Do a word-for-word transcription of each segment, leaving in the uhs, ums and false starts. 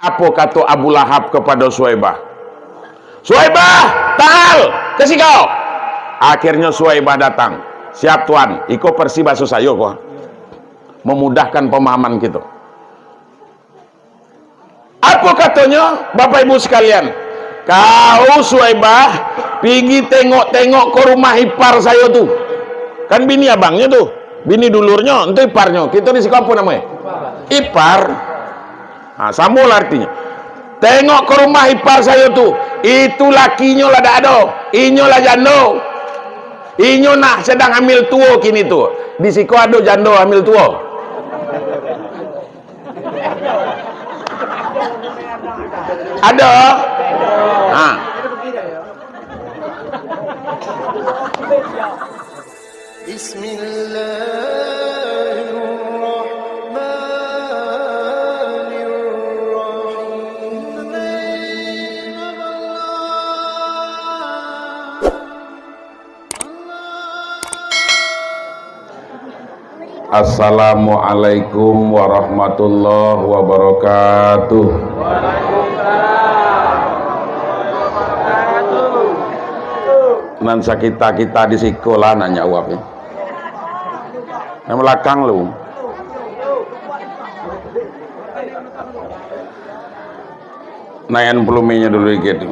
Apo kato Abu Lahab kapado Suwaibah? "Suwaibah, ta'al, ka siko!" Akhirnyo Suwaibah datang. "Siap, Tuan." Iko versi baso sayo ko, memudahkan pemahaman kito. Apo katonyo, Bapak Ibu sakalian? "Kau, Suwaibah, pigi tengok-tengok ko rumah ipar sayo tu." Kan bini abangnyo tu, bini dulurnyo, ntu iparnyo. Kito di siko apo namonyo? Ipar. Ha, samo lah artinyo. "Tengok ko rumah ipar sayo tu, itu lakinyo lah dak ado, inyo lah jando. Inyo nah sadang hamil tuo kini tu." Di siko ado jando hamil tuo? Ado? Ha. Bismillahirrahmanirrahim. Assalamualaikum warahmatullahi wabarakatuh. Nan sakita-kita di siko lah nak nyawab ni. Nan balakang lu. Naikan volumenyo dulu dikit.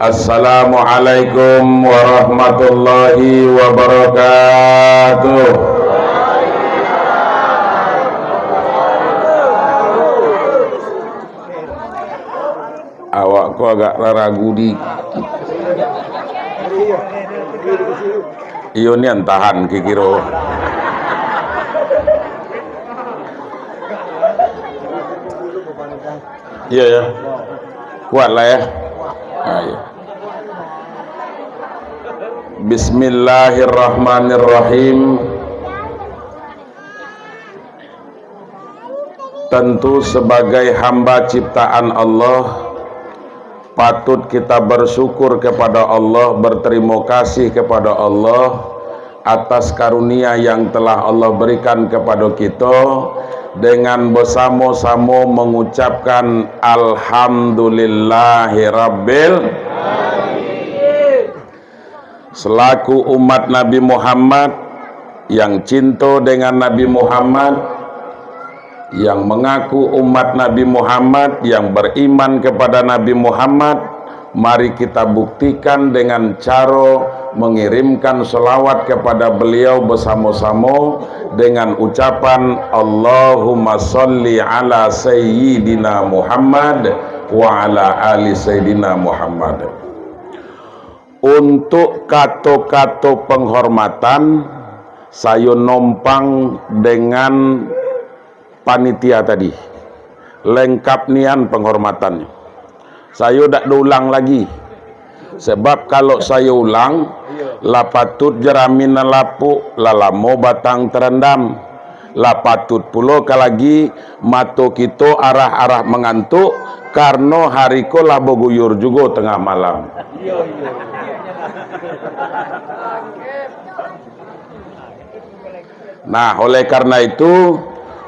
Assalamualaikum warahmatullahi wabarakatuh. Awak ko agak raragu di. Iyo nian tahan kikiro. Iyo, yo. Kuatlah, yo. Ha, iyo. Bismillahirrahmanirrahim. Tentu sebagai hamba ciptaan Allah, patut kita bersyukur kepada Allah, berterima kasih kepada Allah atas karunia yang telah Allah berikan kepada kita, dengan bersama-sama mengucapkan Alhamdulillahirabbil. Selaku umat Nabi Muhammad, yang cinta dengan Nabi Muhammad, yang mengaku umat Nabi Muhammad, yang beriman kepada Nabi Muhammad, mari kita buktikan dengan cara mengirimkan salawat kepada beliau bersama-sama dengan ucapan, "Allahumma salli ala Sayyidina Muhammad wa ala ali Sayyidina Muhammad." Untuk kato-kato penghormatan, sayo nompang dengan panitia tadi. Lengkap nian penghormatannyo. Sayo dak do ulang lagi. Sebab kalau sayo ulang, lah patut jerami nan lapuk, lah lamo batang terendam. Lah patut pulo ka lagi mato kito arah-arah mangantuk, karano hari ko lah baguyur jugo tengah malam. Nah, oleh karena itu,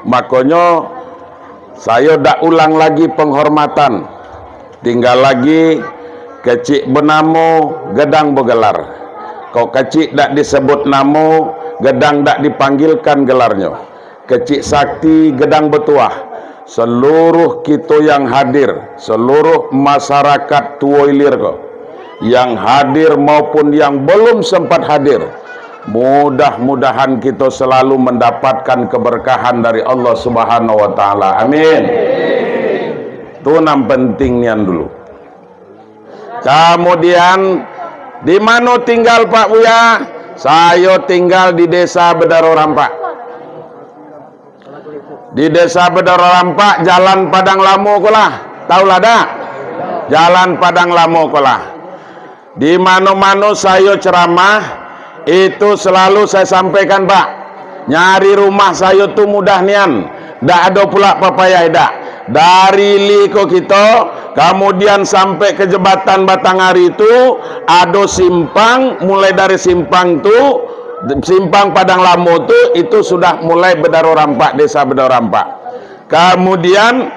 makonyo sayo dak ulang lagi penghormatan. Tingga lagi, kecik benamo, gedang begelar. Kok kecik dak disebut namo, gedang dak dipanggilkan gelarnyo. Kecik sakti, gedang batuah. Seluruh kito yang hadir, seluruh masyarakat Tuo Ilir ko, yang hadir maupun yang belum sempat hadir, mudah-mudahan kito selalu mendapatkan keberkahan dari Allah Subhanahu wa Ta'ala. Amin. Tu nan penting nian dulu. Kamudian, di mano tinggal Pak Buya? Sayo tinggal di Desa Bedaro Rampak. Di Desa Bedaro Rampak, Jalan Padang Lamo ko lah. Tahu lah dak? Jalan Padang Lamo ko lah. Di mano-mano sayo ceramah, itu selalu saya sampaikan, Pak. Nyari rumah sayo tu mudah nian. Dak ado pulak papayah dak. Dari Ili ko kito, kamudian sampai ke Jembatan Batanghari tu, ado simpang, mulai dari simpang tu, simpang Padang Lamo tu, itu sudah mulai Bedaro Rampak, Desa Bedaro Rampak. Kamudian,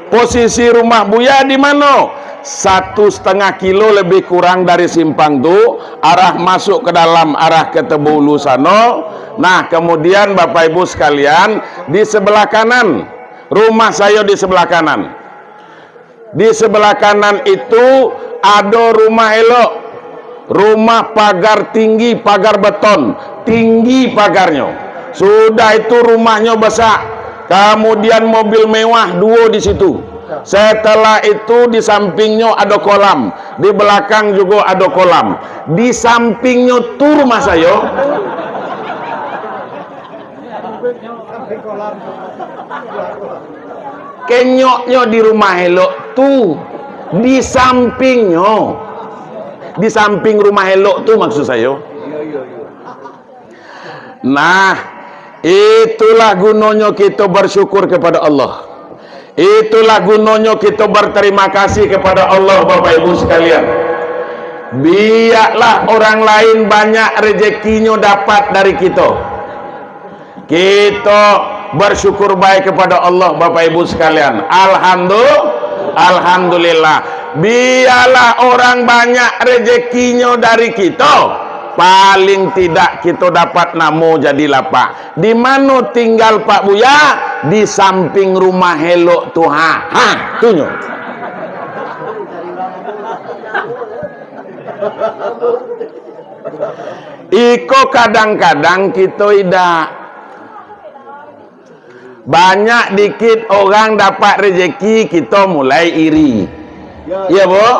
Posisi rumah Buya di mano? Satu setengah kilo lebih kurang dari simpang tu, arah masuk ke dalam, arah ke Tebu Ulu sano. Nah, kemudian Bapak Ibu sekalian, di sebelah kanan, rumah sayo di sebelah kanan. Di sebelah kanan itu ado rumah elok, rumah pagar tinggi, pagar beton, tinggi pagarnyo. Sudah itu rumahnyo besak, kemudian mobil mewah duo di situ. Setelah itu di sampingnyo ado kolam, di belakang jugo ado kolam. Di sampingnyo tu rumah sayo. Kenyoknyo di rumah elok tu, di sampingnyo, di samping rumah elok tu maksud sayo. Nah, itulah gunonyo kito bersyukur kepada Allah. Itulah gunonyo kito berterima kasih kepada Allah, Bapak Ibu sekalian. Biaklah orang lain banyak rezekinyo dapat dari kito. Kito bersyukur bae kepada Allah, Bapak Ibu sekalian. Alhamdu-, Alhamdulillah. Bialah orang banyak rezekinyo dari kito, paling tidak kito dapat namo jadi lapak. Di mano tinggal Pak Buya? Di samping rumah elok tu, ha. Ha, tu nyo. Iko kadang-kadang kito idak. Banyak dikit orang dapat rejeki, kito mulai iri. Iya, Bu?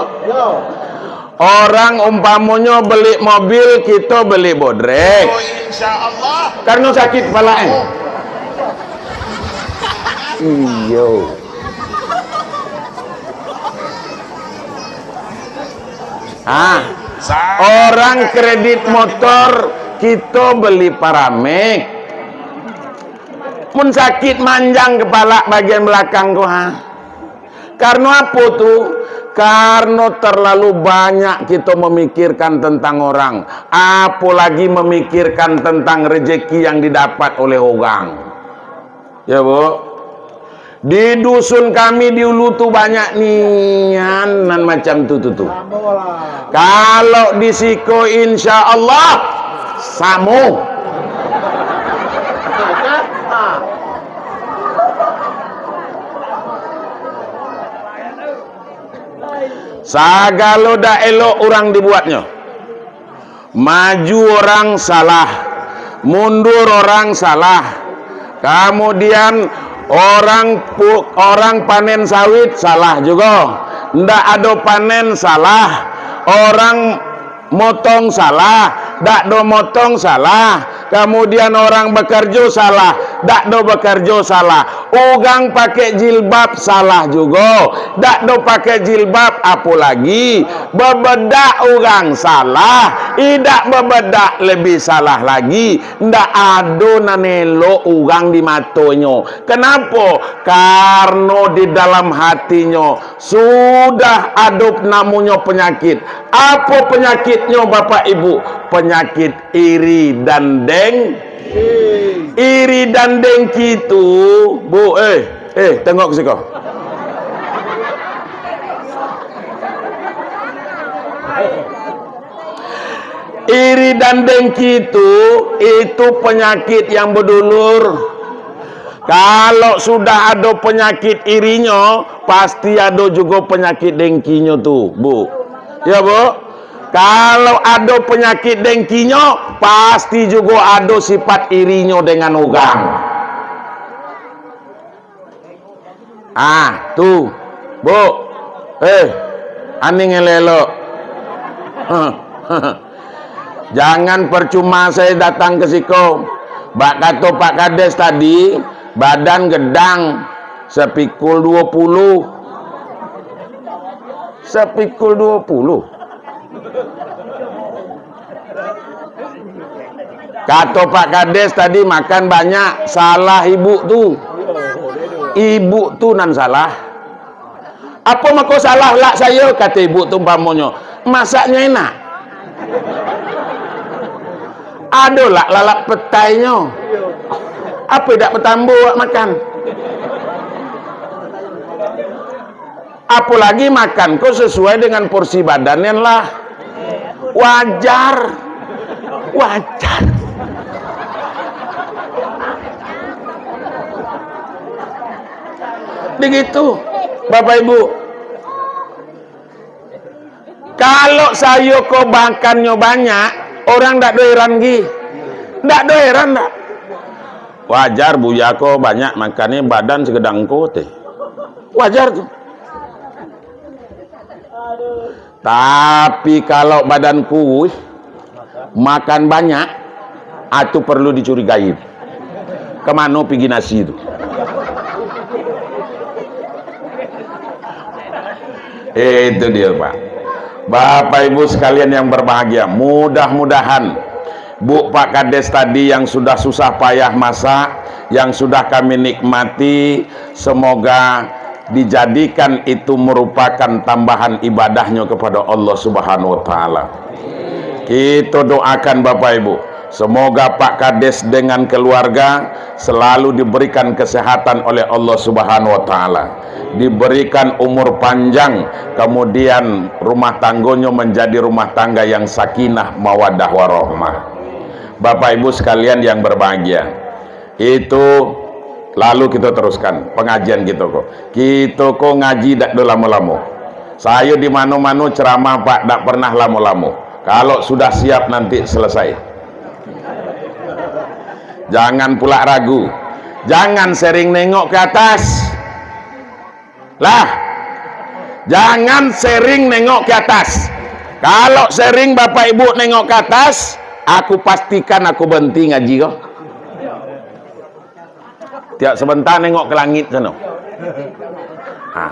Orang umpamonyo beli mobil, kito beli bodrek. Oh, insya Allah. Karena sakit kepala, eh? Oh. Iyo. Ah, orang kredit motor, kito beli Paramek. Mun sakit manjang kepala bagian belakang ko, ha. Karno apo tu? Karno terlalu banyak kito memikirkan tentang orang, apolagi memikirkan tentang rejeki yang didapat oleh orang. Ya, Bu? Di dusun kami di Ulu tu banyak nian nan macam tu, tu, tu. Kalau di siko, insya Allah, samo. Sagalo dak elok urang dibuatnyo. Maju orang salah, mundur orang salah. Kamudian, orang pu-, orang panen sawit salah jugo. Ndak ado panen salah. Orang motong salah, dak do motong salah. Kamudian, orang bakarjo salah, dak do bakarjo salah. Urang pakai jilbab salah jugo. Dak do pakai jilbab, apo lagi? Babedak urang salah, indak babedak lebih salah lagi. Ndak ado nan elok urang di matonyo. Kenapo? Karno di dalam hatinyo sudah ado namonyo panyakik. Apo panyakiknyo, Bapak Ibu? Panyakik iri dan deng-, iri dan dengki tu, Bu, eh, eh, tengok ke siko. Iri dan dengki tu, itu penyakit yang bedulur. Kalau sudah ado penyakit irinyo, pasti ado jugo penyakit dengkinyo tu, Bu. Ya, Bu? Kalau ado penyakit dengkinyo, pasti jugo ado sifat irinyo dengan urang. Ah, tu, Bu. Eh, aning elok-elok. Jangan percuma saya datang ke siko. Bak kato Pak Kades tadi, badan gedang, sepikul duo puluh. Sepikul duo puluh. Kato Pak Kades tadi, makan banyak, salah ibu tu. Ibu tu nan salah. Apo mako salah lak sayo, kato ibu tu umpamonyo, masaknyo enak. Ado lak lalap petainyo. Apo indak batambo awak makan? Apolagi makan ko sasuai dengan porsi badan nan lah wajar. Wajar. Begitu, Bapak Ibu. Kalau sayo ko makannyo banyak, orang dak do heran gi. Dak do heran dak? Wajar Buya ko banyak makannyo, badan sagedang ko teh. Wajar tu. Tapi kalau badan kuruih, makan banyak, ah, tu perlu dicurigai. Kamano pigi nasi tu? Eh, itu dia, Pak. Bapak Ibu sekalian yang berbahagia, mudah-mudahan Bu Pak Kades tadi yang sudah susah payah masak, yang sudah kami nikmati, semoga dijadikan itu merupakan tambahan ibadahnyo kepada Allah Subhanahu wa Ta'ala. Kito doakan, Bapak Ibu, semoga Pak Kades dengan keluarga selalu diberikan kesehatan oleh Allah Subhanahu wa Ta'ala, diberikan umur panjang, kemudian rumah tanggonyo menjadi rumah tangga yang sakinah, mawaddah, warahmah. Bapak Ibu sekalian yang berbahagia, itu lalu kita teruskan pengajian kita ko. Kita ko ngaji dak do lamo-lamo. Saya di mano-mano ceramah, Pak, dak pernah lamo-lamo. Kalau sudah siap, nanti selesai. Jangan pula ragu. Jangan sering nengok ke atas. Lah, jangan sering nengok ke atas. Kalau sering Bapak Ibu nengok ke atas, aku pastikan aku berhenti ngaji ko. Tiap sebentar nengok ke langit sana. Ha.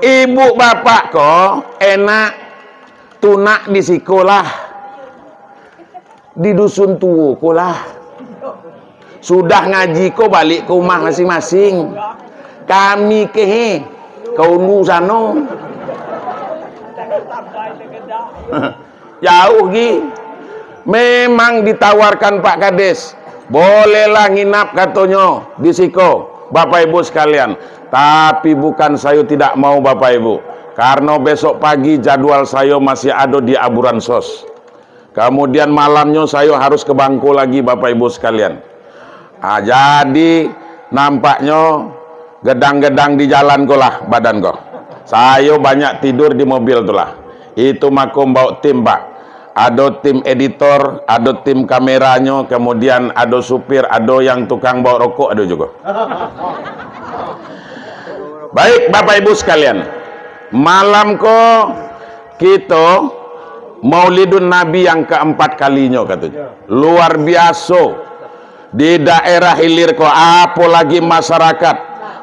Ibu bapak ko enak tunak di siko lah. Di dusun tuo ko lah. Sudah ngaji ko balik ke rumah masing-masing. Kami ke he, ke ulu sano. Jauh gi. Memang ditawarkan Pak Kades, bolehlah nginap katonyo di siko, Bapak Ibu sekalian. Tapi bukan sayo tidak mau, Bapak Ibu. Karno besok pagi jadwal sayo masih ado di Aburan Sos. Kamudian malamnyo sayo harus ke Bangko lagi, Bapak Ibu sekalian. Ah, jadi, nampaknyo gedang-gedang di jalan ko lah badan ko. Sayo banyak tidur di mobil tu lah. Itu mako mbaok tim, Pak. Ado tim editor, ado tim kameranyo, kemudian ado supir, ado yang tukang baok rokok, ado jugo. Baik, Bapak Ibu sekalian, malam ko kito Maulidun Nabi yang keempat kalinyo, katonyo. Luar biaso. Di daerah ilir ko, apolagi masyarakat,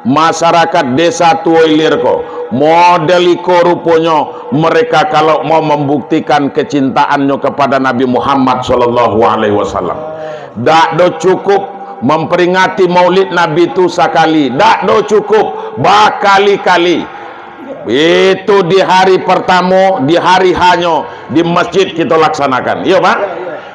masyarakat Desa Tuo Ilir ko, model iko ruponyo mereka kalau mau membuktikan kecintaannyo kepada Nabi Muhammad sallallahu alaihi wasallam. Dak do cukup memperingati Maulid Nabi tu sakali, dak do cukup, bakali-kali. Itu di hari pertamo, di hari hanyo, di masjid kito laksanakan. Iyo, Pak?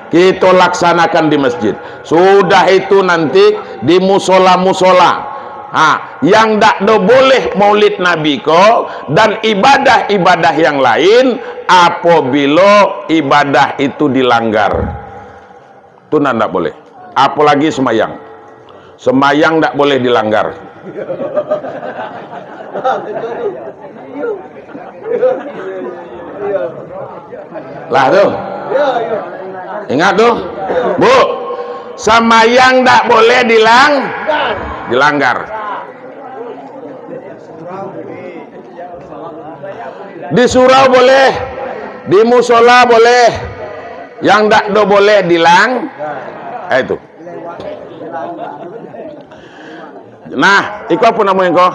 Kito laksanakan di masjid. Sudah itu nanti di musola-musola. Ha, yang dak do boleh Maulid Nabi ko dan ibadah-ibadah yang lain, apabilo ibadah itu dilanggar. Tu nan ndak boleh. Apolagi sembayang. Sembayang ndak boleh dilanggar. Lah tu. Ingat tu. Bu, sembayang ndak boleh dilang-, dilanggar. Di surau boleh, di musola boleh, yang dak do boleh dilang-, eh, itu. Nah, iko apo namo ko?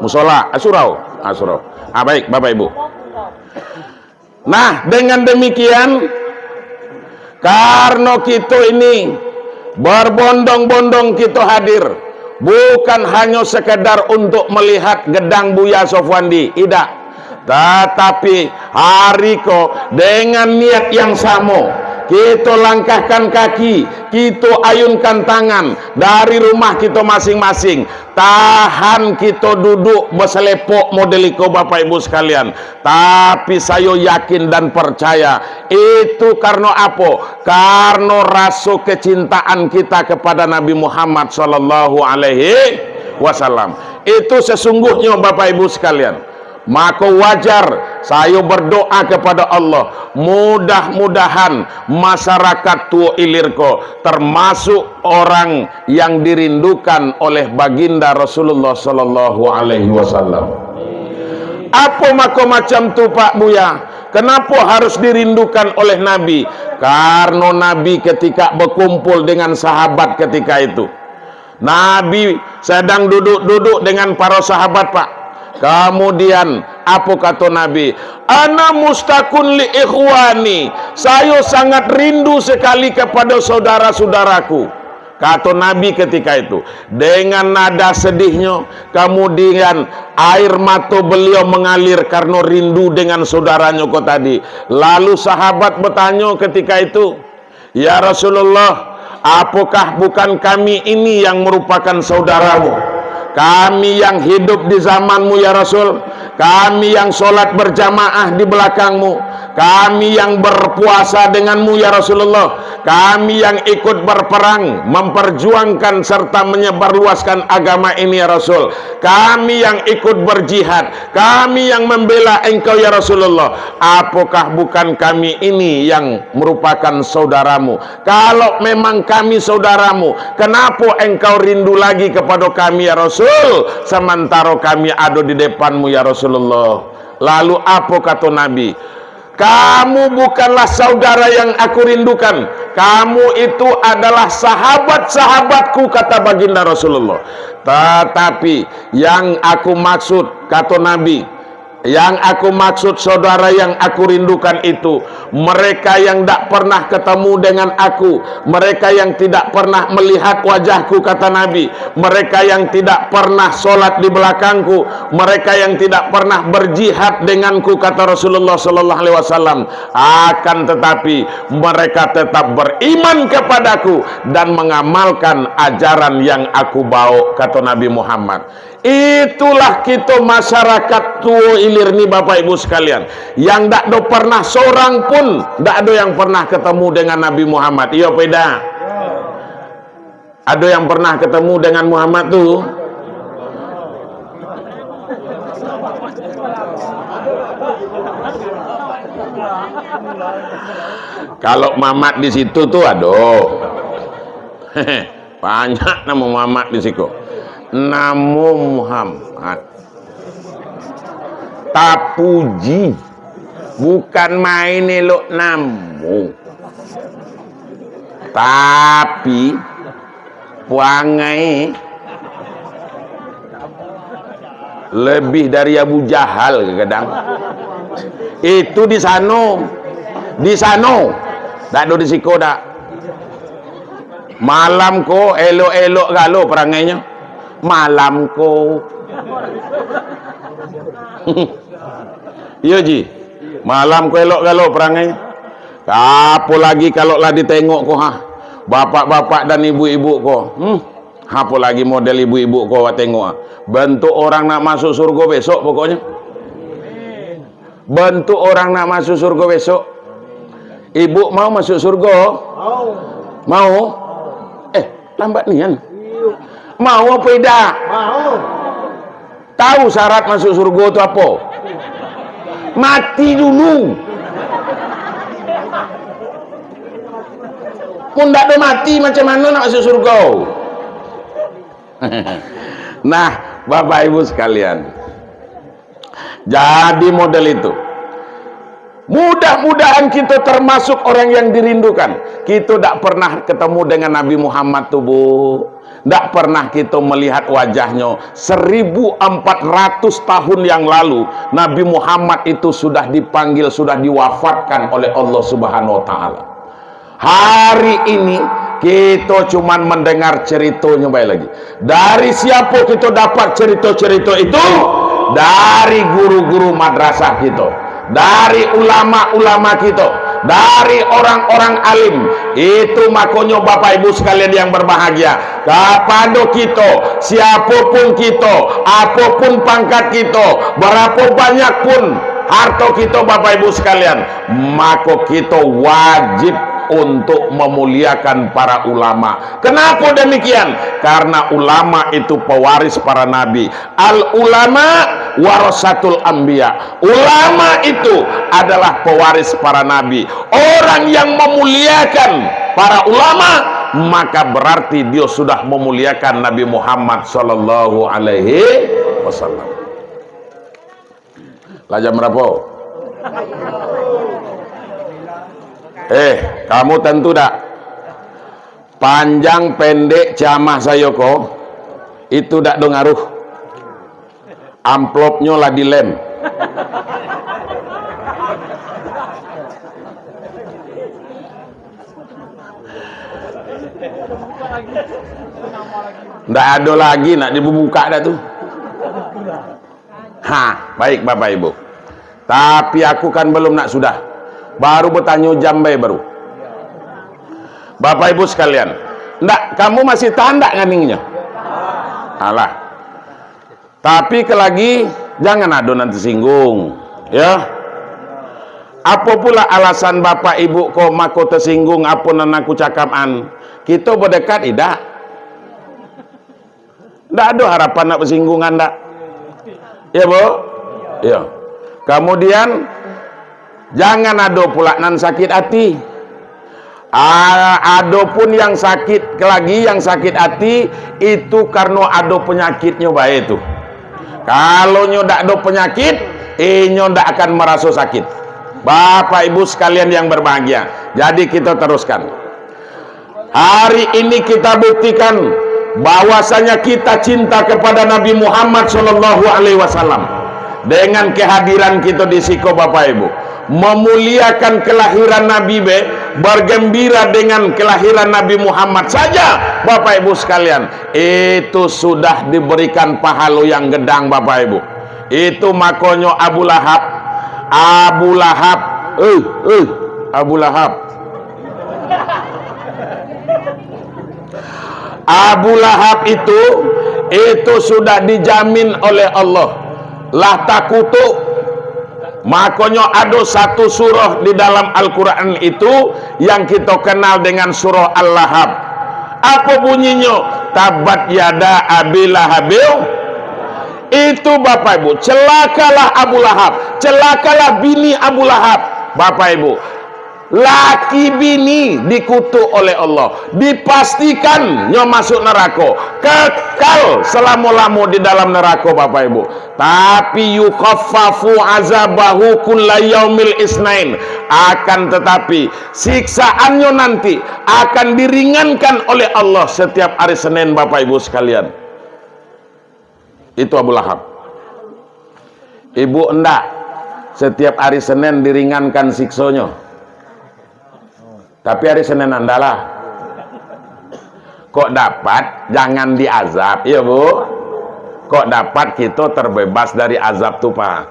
Musola, ah, surau. Ah, surau. Ah, baik, Bapak Ibu. Nah, dengan demikian, karno kito ini berbondong-bondong kito hadir, bukan hanyo sekedar untuk melihat gedang Buya Sofwandi, idak. Tatapi, hari ko, dengan niat yang samo, Kito langkahkan kaki, kito ayunkan tangan dari rumah kito masing-masing. Tahan kito duduk basalepok model iko, Bapak Ibu sekalian. Tapi sayo yakin dan percaya, itu karno apo? Karno raso kecintaan kita kepada Nabi Muhammad sallallahu alaihi wasallam. Itu sesungguhnyo, Bapak Ibu sekalian. Mako wajar sayo berdoa kepada Allah, mudah-mudahan masyarakat Tuo Ilir ko termasuk orang yang dirindukan oleh Baginda Rasulullah sallallahu alaihi wasallam. Apo mako macam tu, Pak Buya? Kenapo harus dirindukan oleh Nabi? Karno Nabi ketika bekumpul dengan sahabat ketika itu, Nabi sadang duduk-duduk dengan para sahabat, Pak. Kamudian, apo kato Nabi? "Ana mustakun li ikhwani, sayo sangat rindu sekali kepada saudara-saudaraku," kato Nabi ketika itu. Dengan nada sedihnyo, kamudian air mato beliau mengalir karno rindu dengan saudaranyo ko tadi. Lalu sahabat bertanyo ketika itu, "Ya Rasulullah, apokah bukan kami ini yang merupakan saudaramu? Kami yang hidup di zamanmu, ya Rasul. Kami yang sholat berjamaah di belakangmu. Kami yang berpuasa denganmu, ya Rasulullah. Kami yang ikut berperang, memperjuangkan serta menyebarluaskan agama ini, ya Rasul. Kami yang ikut berjihad. Kami yang membela engkau, ya Rasulullah. Apokah bukan kami ini yang merupakan saudaramu? Kalau memang kami saudaramu, kenapo engkau rindu lagi kepada kami, ya Rasul, sementara kami ado di depanmu, ya Rasulullah?" Lalu apo kato Nabi? "Kamu bukanlah saudara yang aku rindukan. Kamu itu adalah sahabat-sahabatku," kata Baginda Rasulullah. "Tetapi yang aku maksud," kato Nabi, "yang aku maksud, saudara yang aku rindukan itu, mereka yang dak pernah ketemu dengan aku, mereka yang tidak pernah melihat wajahku," kata Nabi, "mereka yang tidak pernah sholat di belakangku, mereka yang tidak pernah berjihad denganku," kata Rasulullah sallallahu alaihi wasallam, "akan tetapi mereka tetap beriman kepadaku dan mengamalkan ajaran yang aku bawa," kato Nabi Muhammad. Itulah kito masyarakat Tuo Ilir ni, Bapak Ibu sekalian, yang dak do pernah, seorang pun dak ado yang pernah ketemu dengan Nabi Muhammad. Iyo apo indak? Ado yang pernah ketemu dengan Muhammad tu? Kalau Mamat di situ tu ado. Banyak namo Muhammad di siko. Namo Muhammad. Tapuji. Bukan main elok namo. Tapi, puangai lebih dari Abu Jahal kadang. Itu di sano. Di sano. Dak ado di siko dak. Malam ko elok-elok galo perangainyo. Malam ko. Iyo, Ji. Malam ko elok galo perangainyo. Apo lagi kalau lah ditengok ko, ha. Bapak-bapak dan ibu-ibu ko. Hmm. Apo lagi model ibu-ibu ko awak tengok, ha. Bantuak orang nak masuk surgo besok pokoknyo. Bantuak orang nak masuk surgo besok. Ibu mau masuk surgo? Mau. Mau? Eh, lambat nian. Mau apo indak? Mau. Tahu syarat masuk surgo tu apo? Mati dulu. Mun ndak ado mati, macam mano nak masuk surgo? Nah, Bapak Ibu sekalian, jadi model itu. Mudah-mudahan kito termasuk orang yang dirindukan. Kito dak pernah ketemu dengan Nabi Muhammad tu, Bu. Dak pernah kito melihat wajahnyo. Seribu empat ratus tahun yang lalu, Nabi Muhammad itu sudah dipanggil, sudah diwafatkan oleh Allah Subhanahu wa Ta'ala. Hari ini, kito cuman mendengar ceritonyo bae lagi. Dari siapo kito dapat cerito-cerito itu? Dari guru-guru madrasah kito, dari ulama-ulama kito, dari orang-orang alim. Itu makonyo, Bapak Ibu sekalian yang berbahagia, kapado kito, siapopun kito, apopun pangkat kito, barapo banyak pun harto kito, Bapak Ibu sekalian, mako kito wajib untuk memuliakan para ulama. Kenapa demikian? Karena ulama itu pewaris para nabi. Al ulama warasatul anbiya. Ulama itu adalah pewaris para nabi. Orang yang memuliakan para ulama, maka berarti dia sudah memuliakan Nabi Muhammad sallallahu alaihi wasallam. Lah jam barapo? Eh, kamu tantu dak? Panjang pendek ceramah sayo ko, itu dak do ngaruh. Amplopnyo lah dilem. Ndak ado lagi nak dibukak dah tu. Ha, baik Bapak Ibu. Tapi aku kan belum nak sudah. Baru bertanyo jam bae baru. Bapak Ibu sekalian, ndak, kamu masih tahan ndak nganingnyo? Alah. Tapi ke lagi, jangan ado nan tersinggung. Ya. Apo pula alasan Bapak Ibu ko mako tersinggung apo nan aku cakapan? Kito berdekat idak. Ndak ado harapan nak bersinggungan, ndak? Ya, Bu? Ya. Kemudian, jangan ado pula nan sakit hati. A-, adopun yang sakit, lagi yang sakit hati, itu karno ado penyakitnyo bae tu. Kalau nyo ndak ado penyakit, inyo ndak akan meraso sakit. Bapak Ibu sekalian yang berbahagia, jadi kita teruskan. Hari ini kita buktikan bahwasanya kita cinta kepada Nabi Muhammad sallallahu alaihi wasallam dengan kehadiran kita di siko, Bapak Ibu. Memuliakan kelahiran Nabi be, bergembira dengan kelahiran Nabi Muhammad saja, Bapak Ibu sekalian, itu sudah diberikan pahalo yang gedang, Bapak Ibu. Itu makonyo Abu Lahab, Abu Lahab, eh, eh, Abu Lahab. Abu Lahab itu, itu sudah dijamin oleh Allah. Lah takutuk. Makonyo ado satu surah di dalam Al-Quran itu yang kita kenal dengan surah Al-Lahab. Apa bunyinya? Tabat yada Abi Lahabil. Itu Bapak Ibu, celakalah Abu Lahab, celakalah bini Abu Lahab. Bapak Ibu, laki bini dikutuk oleh Allah, dipastikan nyo masuk neraka, kekal selamo-lamo di dalam neraka, Bapak Ibu. Tapi yukhaffafu azabahu kulla yaumil isnain. Akan tetapi, siksaannyo nanti akan diringankan oleh Allah setiap hari Senin, Bapak Ibu sekalian. Itu Abu Lahab. Ibu ndak, setiap hari Senin diringankan siksonyo. Tapi hari Senin andalah. Kok dapat, jangan diazab, iya, Bu? Kok dapat kito terbebas dari azab tu, Pak?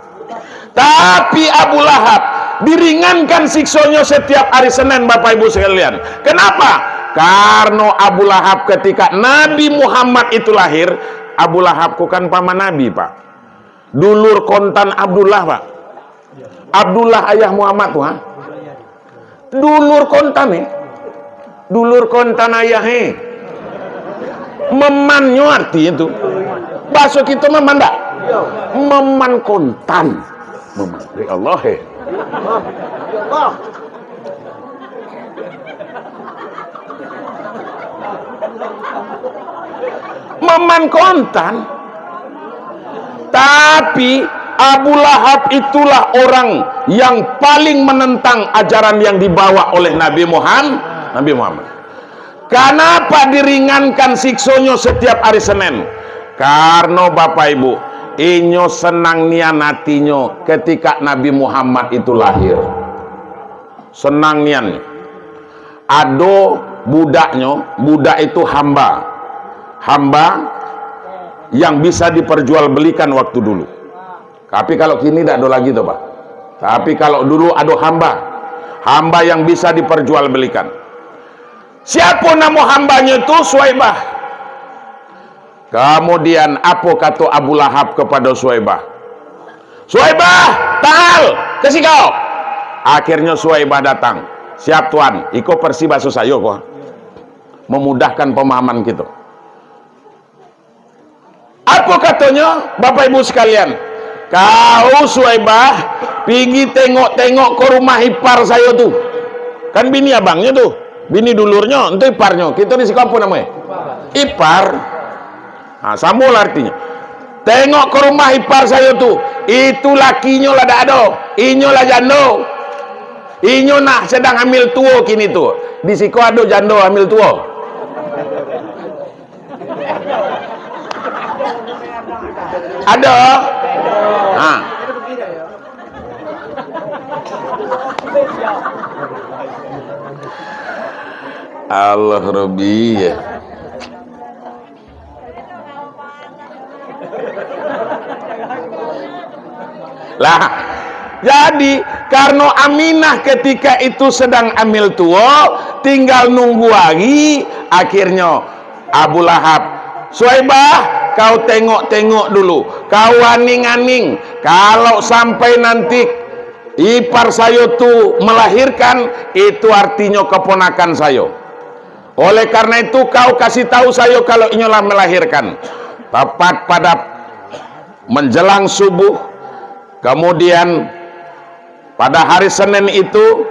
Tapi Abu Lahab diringankan siksonyo setiap hari Senin, Bapak Ibu sekalian. Kenapa? Karno Abu Lahab ketika Nabi Muhammad itu lahir, Abu Lahab ko kan paman Nabi, Pak. Dulur kontan Abdullah, Pak. Abdullah ayah Muhammad tu, ha? Dulur kontan, eh. Dulur kontan ayah, eh. Memannyo arti itu. Bahaso kito meman dak? Meman kontan. Meman. Ya Allah, eh. Meman kontan. Tapi Abu Lahab itulah orang yang paling menentang ajaran yang dibawa oleh Nabi Muhammad. Nabi Muhammad. Kenapa diringankan siksonyo setiap hari Senin? Karno Bapak Ibu, inyo senang nian hatinyo ketika Nabi Muhammad itu lahir. Senang nian. Ado budaknyo, budak itu hamba. Hamba yang bisa diperjualbelikan waktu dulu. Tapi kalau kini dak ado lagi tu, Pak. Tapi kalau dulu ado hamba. Hamba yang bisa diperjualbelikan. Siapo namo hambanyo tu? Suwaibah. Kamudian, apo kato Abu Lahab kapado Suwaibah? "Suwaibah, ta'al, ka siko!" Akhirnyo Suwaibah datang. "Siap, Tuan." Iko versi baso sayo ko. Mamudahkan pamahaman kito. Apo katonyo, Bapak Ibu sakalian? "Kau, Suwaibah, pigi tengok-tengok ka rumah ipar sayo tu." Kan bini abangnyo tu, bini dulurnyo, ntu iparnyo. Kito di siko apo namonyo? Ipar. Ha, samo lah artinyo. "Tengok ka rumah ipar sayo tu. Itu lakinyo lah dak ado. Inyo lah jando. Inyo nah sadang hamil tuo kini tu." Di siko ado jando hamil tuo? Ado? Ha. Allah Rabbi, ya. Lah, jadi, karano Aminah ketika itu sedang amil tuo, tinggal nunggu ari, akhirnyo Abu Lahab, "Suwaibah, kau tengok-tengok dulu, kau aning-aning, kalau sampai nanti ipar sayo tu melahirkan, itu artinyo keponakan sayo. Oleh karena itu, kau kasih tahu sayo kalau inyo lah melahirkan." Tepat pada menjelang subuh, kemudian pada hari Senin itu,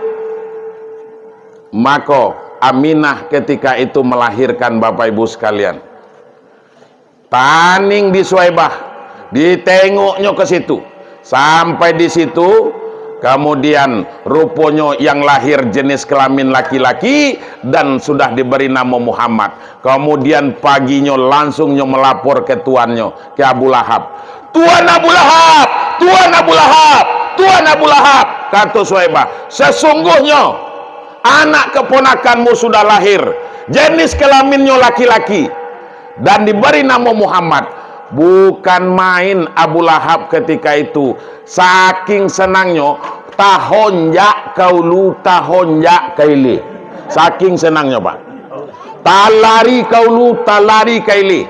mako Aminah ketika itu melahirkan, Bapak Ibu sekalian. Taning di Suwaibah, ditengoknyo ke situ. Sampai di situ, kemudian ruponyo yang lahir jenis kelamin laki-laki dan sudah diberi namo Muhammad. Kemudian paginyo langsung nyo melapor ke tuannyo, ke Abu Lahab. "Tuan Abu Lahab! Tuan Abu Lahab! Tuan Abu Lahab!" kato Suwaibah, "Sesungguhnyo anak keponakanmu sudah lahir, jenis kelaminnyo laki-laki, dan diberi namo Muhammad." Bukan main Abu Lahab ketika itu, saking senangnyo, tahonjak ka ulu, tahonjak ka ilia. Saking senangnyo, Pak. Talari ka ulu, talari ka ilia.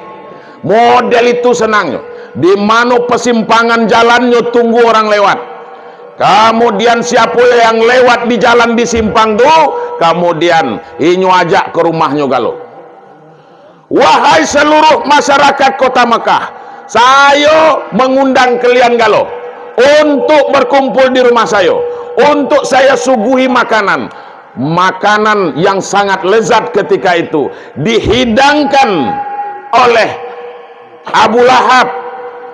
Model itu senangnyo. Di mano pasimpangan jalannyo, tunggu orang lewat. Kamudian, siapo yang lewat di jalan di simpang tu, kamudian inyo ajak ka rumahnyo galo. "Wahai saluruh masyarakat kota Mekah, sayo mangundang kalian galo untuk berkumpul di rumah sayo, untuk sayo suguhi makanan." Makanan yang sangat lezat ketika itu dihidangkan oleh Abu Lahab.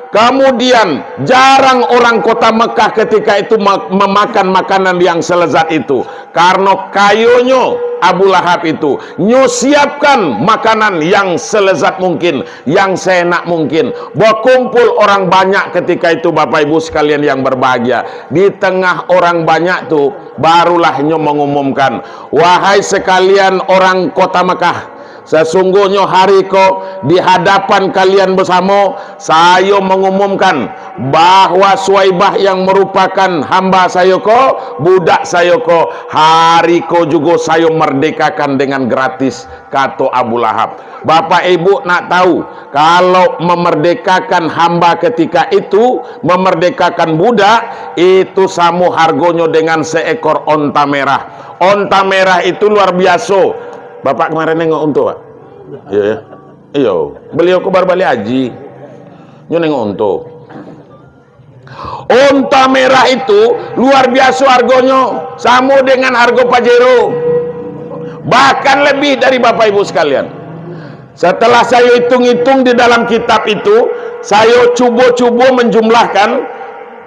Kemudian, jarang orang kota Mekah ketika itu ma-, memakan makanan yang selezat itu. Karno kayonyo Abu Lahab itu, nyo siapkan makanan yang selezat mungkin, yang seenak mungkin. Bakumpul orang banyak ketika itu, Bapak Ibu sekalian yang berbahagia. Di tengah orang banyak tu, barulah nyo mengumumkan, "Wahai sekalian orang kota Mekah, sesungguhnyo hari ko, di hadapan kalian basamo, sayo mengumumkan bahwa Suwaibah yang merupakan hamba sayo ko, budak sayo ko, hari ko jugo sayo merdekakan dengan gratis," kato Abu Lahab. Bapak Ibu nak tahu, kalau memerdekakan hamba ketika itu, memerdekakan budak, itu samo hargonyo dengan seekor onta merah. Onta merah itu luar biaso. Bapak kemarin nengok unto, Pak? Iyo, ya. Iyo, beliau ko baru baliak haji. Nyo nengok unto. Onta merah itu luar biaso hargonyo, samo dengan hargo Pajero. Bahkan lebih dari, Bapak Ibu sekalian. Setelah sayo itung-itung di dalam kitab itu, sayo cubo-cubo menjumlahkan,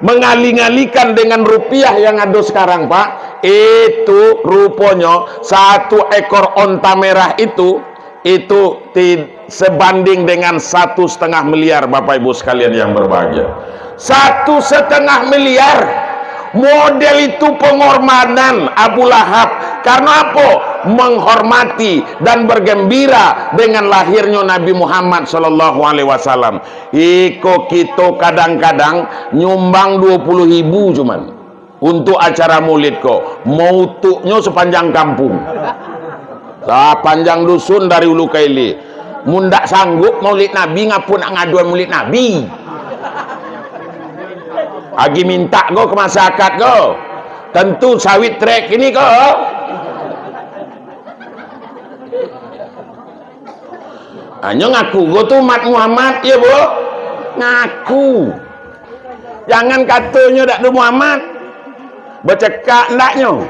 mengali-ngalikan dengan rupiah yang ado sekarang, Pak, itu ruponyo satu ekor onta merah itu, itu ti-, sebanding dengan satu setengah miliar, Bapak Ibu sekalian yang berbahagia. Satu setengah miliar. Model itu pengorbanan Abu Lahab. Karena apo? Menghormati dan bergembira dengan lahirnyo Nabi Muhammad sallallahu alaihi wasallam. Iko kito kadang-kadang nyumbang dua puluh ribu cuman. Untuk acara maulid ko, mautuknyo sapanjang kampuang. Sapanjang dusun dari ulu ka ilia. Mun ndak sanggup maulid Nabi, ngapo nak ngaduan maulid Nabi? Agi mintak ko ka masyarakat ko. Tantu sawit trek kini ko. Hanyo ngaku ko tu umat Muhammad, iyo, Bu? Ngaku. Jangan katonyo dak do Muhammad. Bacakak ndaknyo.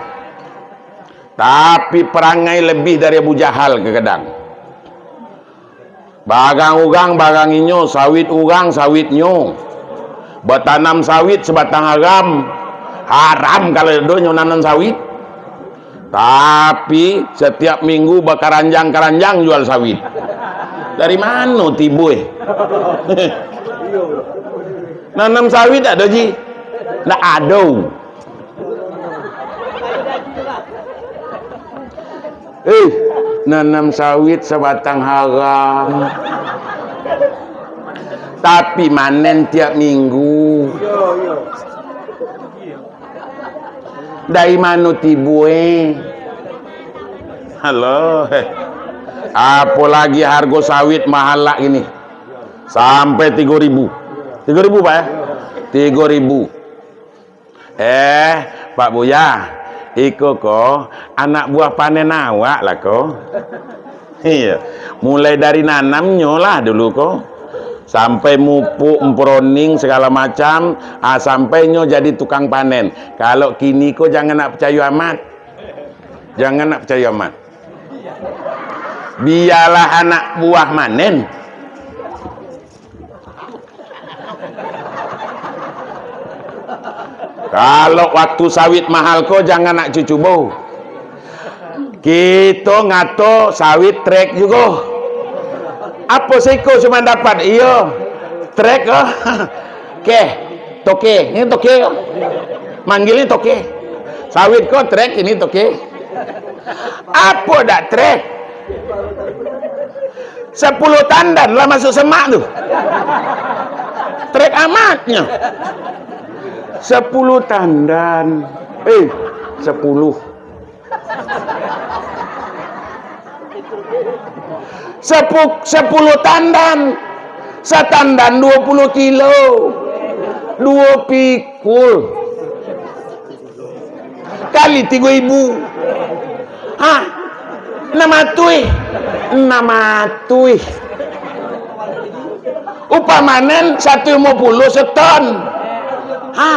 Tapi parangai labiah dari Abu Jahal kadang-kadang. Barang urang, barang inyo, sawit urang, sawitnyo. Batanam sawit sabatang haram. Haram kalau ado nyo nanam sawit. Tapi, satiap minggu bakaranjang-karanjang jual sawit. Dari mano tibo, eh? Nanam sawit ado, Ji? Ndak ado. Eh, nanam sawit sabatang haram. Tapi manen tiap minggu. Dari mano tibo, eh? Halo, eh. Apolagi hargo sawit mahal lah kini. Sampai tigo ribu. Tigo ribu, Pak, eh? Tigo ribu. Eh, Pak Buya, iko ko anak buah panen awak lah ko. Iyo, mulai dari nanamnyo lah dulu ko. Sampai mupuk, mproning, sagalo macam, ah, sampai nyo jadi tukang panen. Kalau kini ko jangan nak picayo amat. Jangan nak picayo amat. Bialah anak buah manen. Kalau waktu sawit mahal ko, jangan nak cucubo. Kito ngato sawit trek jugo. Apo siko cuma dapat? Iyo, trek ko. Keh, toke. Ini toke ko. Manggilnyo toke. Sawit ko trek, ini toke. Apo dak trek? Sapuluah tandan lah masuk semak tu. Trek amatnyo. Sapuluah tandan. Eh, sapuluah. Sepu-, sapuluah tandan. Satandan duo puluah kilo. Duo pikul. Kali tigo ribu. Ha? Anam atuih. Anam atuih. Upah manen satu limo puluah seton. Ha?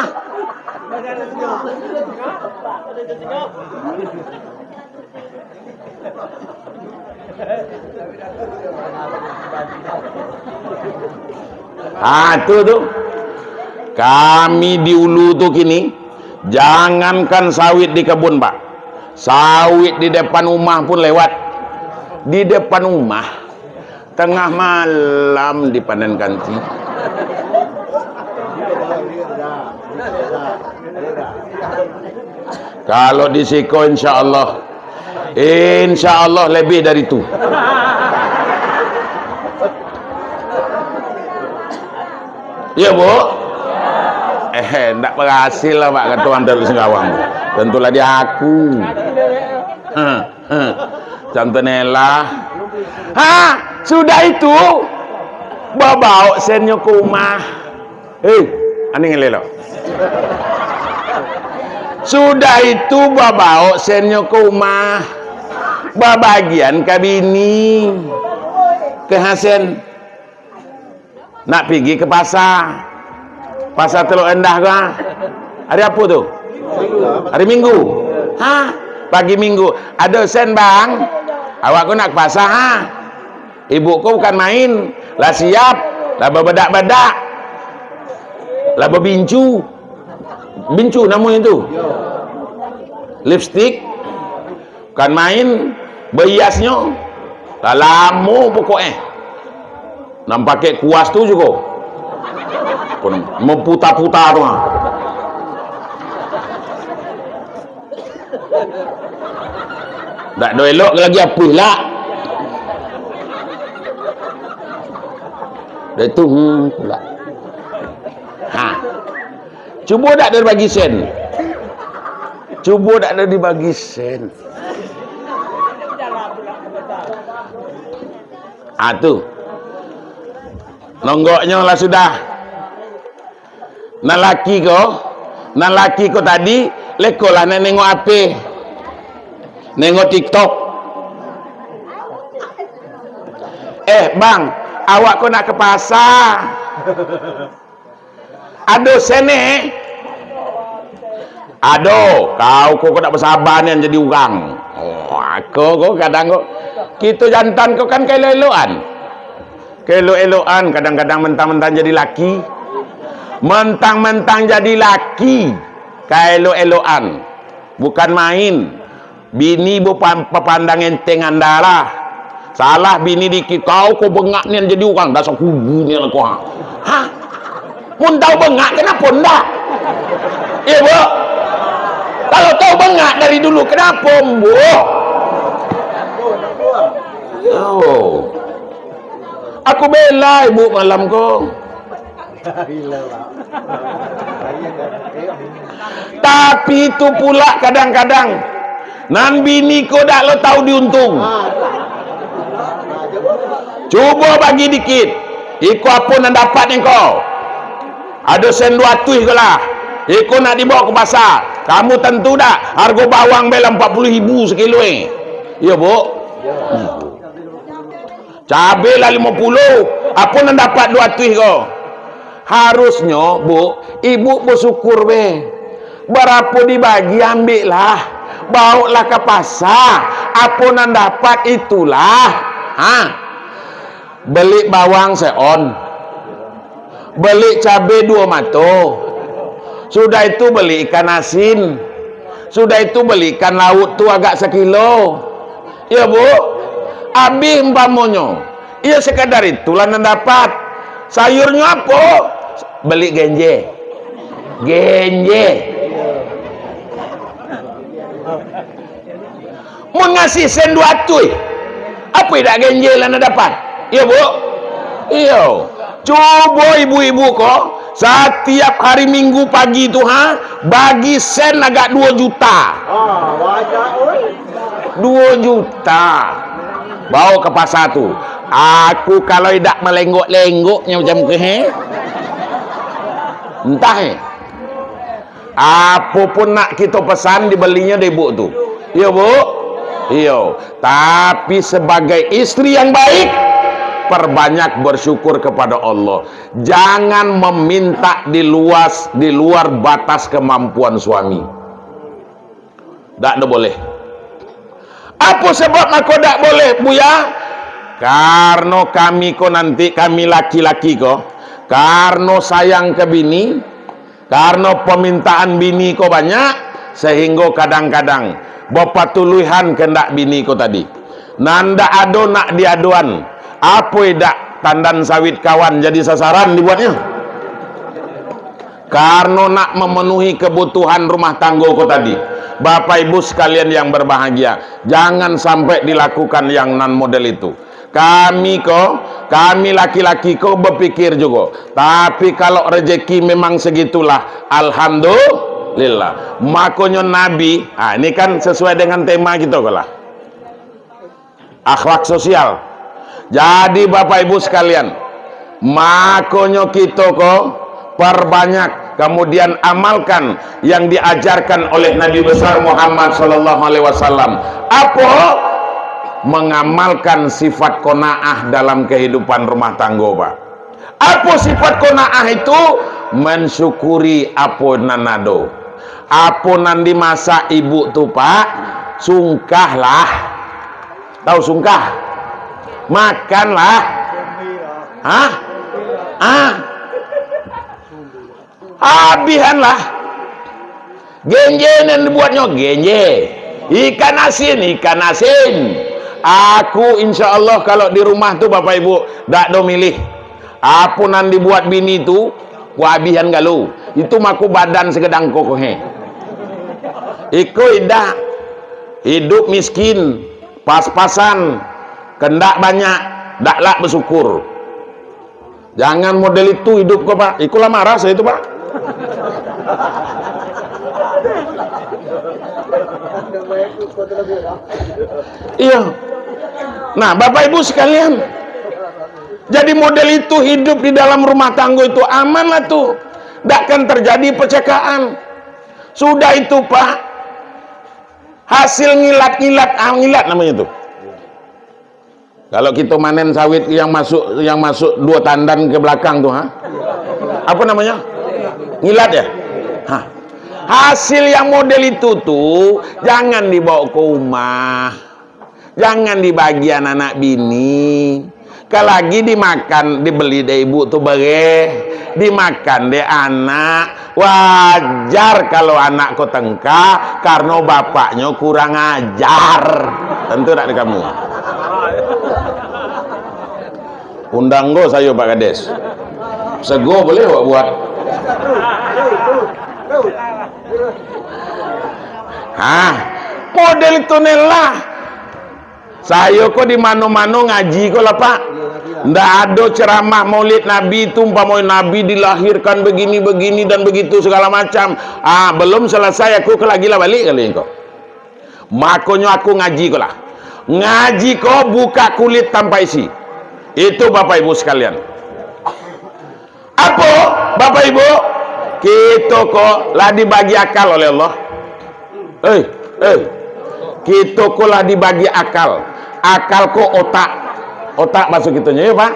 Ah, tu, tu. Kami di ulu tu kini, jangankan sawit di kebun, Pak. Sawit di depan rumah pun lewat. Di depan rumah, tengah malam dipanen kanti. Kalau di siko, insya Allah, insya Allah lebih dari tu. Iyo, Bu? Eh, ndak barasil lah, Pak, kato urang Teluk Singkawang. Tantulah di aku. Ha, ha. Contohnyo lah. Ha, sudah itu, babaok sennyo ka rumah. Eh, aning elok. Sudah itu, babaok sennyo ka rumah. Babagian ka bini. Ka ha sen. Nak pigi ka pasa. Pasa Teluk Endah ko, ha? Hari apo tu? Hari Minggu. Ha? Pagi Minggu. Ado sen, Bang? Awak ko nak ka pasa, ha? Ibu ko bukan main. Lah siap. Lah babadak-badak. Lah babincu. Bincu namonyo tu. Lipstik. Bukan main, baiasnyo. Lah lamo pokok eh. Nan pakai kuas tu jugo. Maputa-puta tu, ha. Dak do elok lagi apuih lah. Dah itu, hmm, pula. Ha. Cubo dak dari bagi sen. Cubo dak ado dibagi sen. Ah, tu. Nonggoknyo lah sudah. Nan laki ko, nan laki ko tadi, lekolah nak nengok H P. Nengok TikTok. "Eh, Bang, awak ko nak ka pasa. Ado sen, eh?" "Ado, kau ko, ko dak basaba nian jadi urang." Oh, ako ko kadang ko. Kito jantan ko kan kaelok-elokan. Kaelok-elokan, kadang-kadang mentang-mentang jadi laki. Mentang-mentang jadi laki, kaelok-elokan. Bukan main. Bini bo pam-, papandang enteng anda lah. Salah bini dikit, "Kau ko bengak nian jadi urang, dasar kubu nian kau, ha." Hah? Mun tau bengak, kenapo ndak? Iyo, Bu? Kalau tau bengak dari dulu, kenapo, Bu? Yo. Aku bela ibu malam ko. Tapi itu pula kadang-kadang, nan bini ko dak lo tau diuntung. Cubo bagi dikit. Iko apo nan dapat nyo ko? Ado sen duo ratuih ko lah. Iko nak dibawa ka pasa. Kamu tantu dak? Hargo bawang be lah ampek puluah ribu sakilo, eh. Iyo, Bu. Cabe lah limo puluah. Apo nan dapat duo ratuih ko? Harusnyo, Bu, ibu basyukur be. Barapo dibagi, ambeklah. Bawoklah ka pasa. Apo nan dapat, itulah. Ha. Beli bawang seon. Beli cabe duo mato. Sudah itu beli ikan asin. Sudah itu beli ikan laut tu agak sakilo. Iyo, Bu. Abih umpamonyo. Iyo, sekadar itulah nan dapat. Sayurnyo apo? Beli genje. Genje. Mun ngasih sen duo ratuih, apo idak genje lah nan dapat? Iyo, Bu? Iyo. Cubo ibu-ibu ko, satiap hari Minggu pagi tu, ha, bagi sen agak duo juta. Ah, banyak, oi. Duo juta. Bawa ka pasa tu. Aku kalau idak malenggok-lenggoknyo macam ko, he? Entah, he. Apo pun nak kito pesan, dibelinyo dek ibu tu. Iyo, Bu? Iyo. Tapi sebagai istri yang baik, perbanyak bersyukur kepada Allah. Jangan meminta di luas, di luar batas kemampuan suami. Dak do boleh. Apo sabab mako dak boleh, Buya? Karno kami ko nanti, kami laki-laki ko, karno sayang ka bini, karno pamintaan bini ko banyak, sahinggo kadang-kadang bapatuluihan kandak bini ko tadi. Nan dak ado nak diadoan, apo idak tandan sawit kawan jadi sasaran dibuatnyo? Karno nak mamanuhi kabutuhan rumah tanggo ko tadi. Bapak Ibu sakalian yang berbahagia, jangan sampai dilakukan yang nan model itu. Kami ko, kami laki-laki ko bapikir jugo. Tapi kalau rejeki memang sagitulah, alhamdulillah. Makonyo Nabi, ha, ini kan sesuai dengan tema kito ko lah. Akhlak sosial. Jadi, Bapak Ibu sekalian, makonyo kito ko perbanyak, kemudian amalkan yang diajarkan oleh Nabi besar Muhammad sallallahu alaihi wasallam. Apo? Mengamalkan sifat qanaah dalam kehidupan rumah tanggo, Pak. Apo sifat qanaah itu? Mensyukuri apo nan ado. Apo nan dimasak ibu tu, Pak, sungkahlah. Tahu sungkah? Makanlah. Hah? Ah. Abihanlah. Genje nan dibuatnyo, genje. Ikan asin, ikan asin. Aku, insya Allah, kalau di rumah tu, Bapak Ibu, dak do milih. Apo nan dibuat bini tu, ku abihan galo. Itu mako badan sagadang ko, ko, he. Iko idak. Hidup miskin, pas-pasan, kandak banyak, dak lah basyukur. Jangan model itu hidup ko, Pak. Iko lah marah saya tu, Pak. Iya. Nah, Bapak Ibu sekalian, jadi model itu hidup di dalam rumah tangga itu aman lah tu. Ndak akan terjadi percekaan. Sudah itu, Pak, hasil ngilat-ngilat, ah, ngilat namanya tu. Kalau kita manen sawit yang masuk, yang masuk dua tandan ke belakang tu, ha? Apa namanya? Ngilat ya? Ha. Hasil yang model itu tu jangan dibawa ke rumah. Jangan dibagi anak-anak bini. Kalau lagi dimakan, dibeli dek ibu tu bereh, dimakan dek anak, wajar kalau anak ko tengka, karno bapaknyo kurang ajar. Tentu tak di kamu? Undang ko sayo, Pak Kades. Sego boleh awak buat. Hah, model tu nelah. Sayo ko di mano-mano ngaji ko lah, Pak. Ndak ado ceramah Maulid Nabi tu, umpamo Nabi dilahirkan begini, begini dan begitu segala macam. Ah, belum selesai aku ke lagi lah balik kali ko. Makonyo aku ngaji ko lah. Ngaji ko buka kulit tanpa isi. Itu Bapak Ibu sekalian. Apo, Bapak Ibu? Kito ko lah dibagi akal oleh Allah. Eh, eh. Kito ko lah dibagi akal. Akal ko otak. Otak bahaso kitonyo, ya, Pak?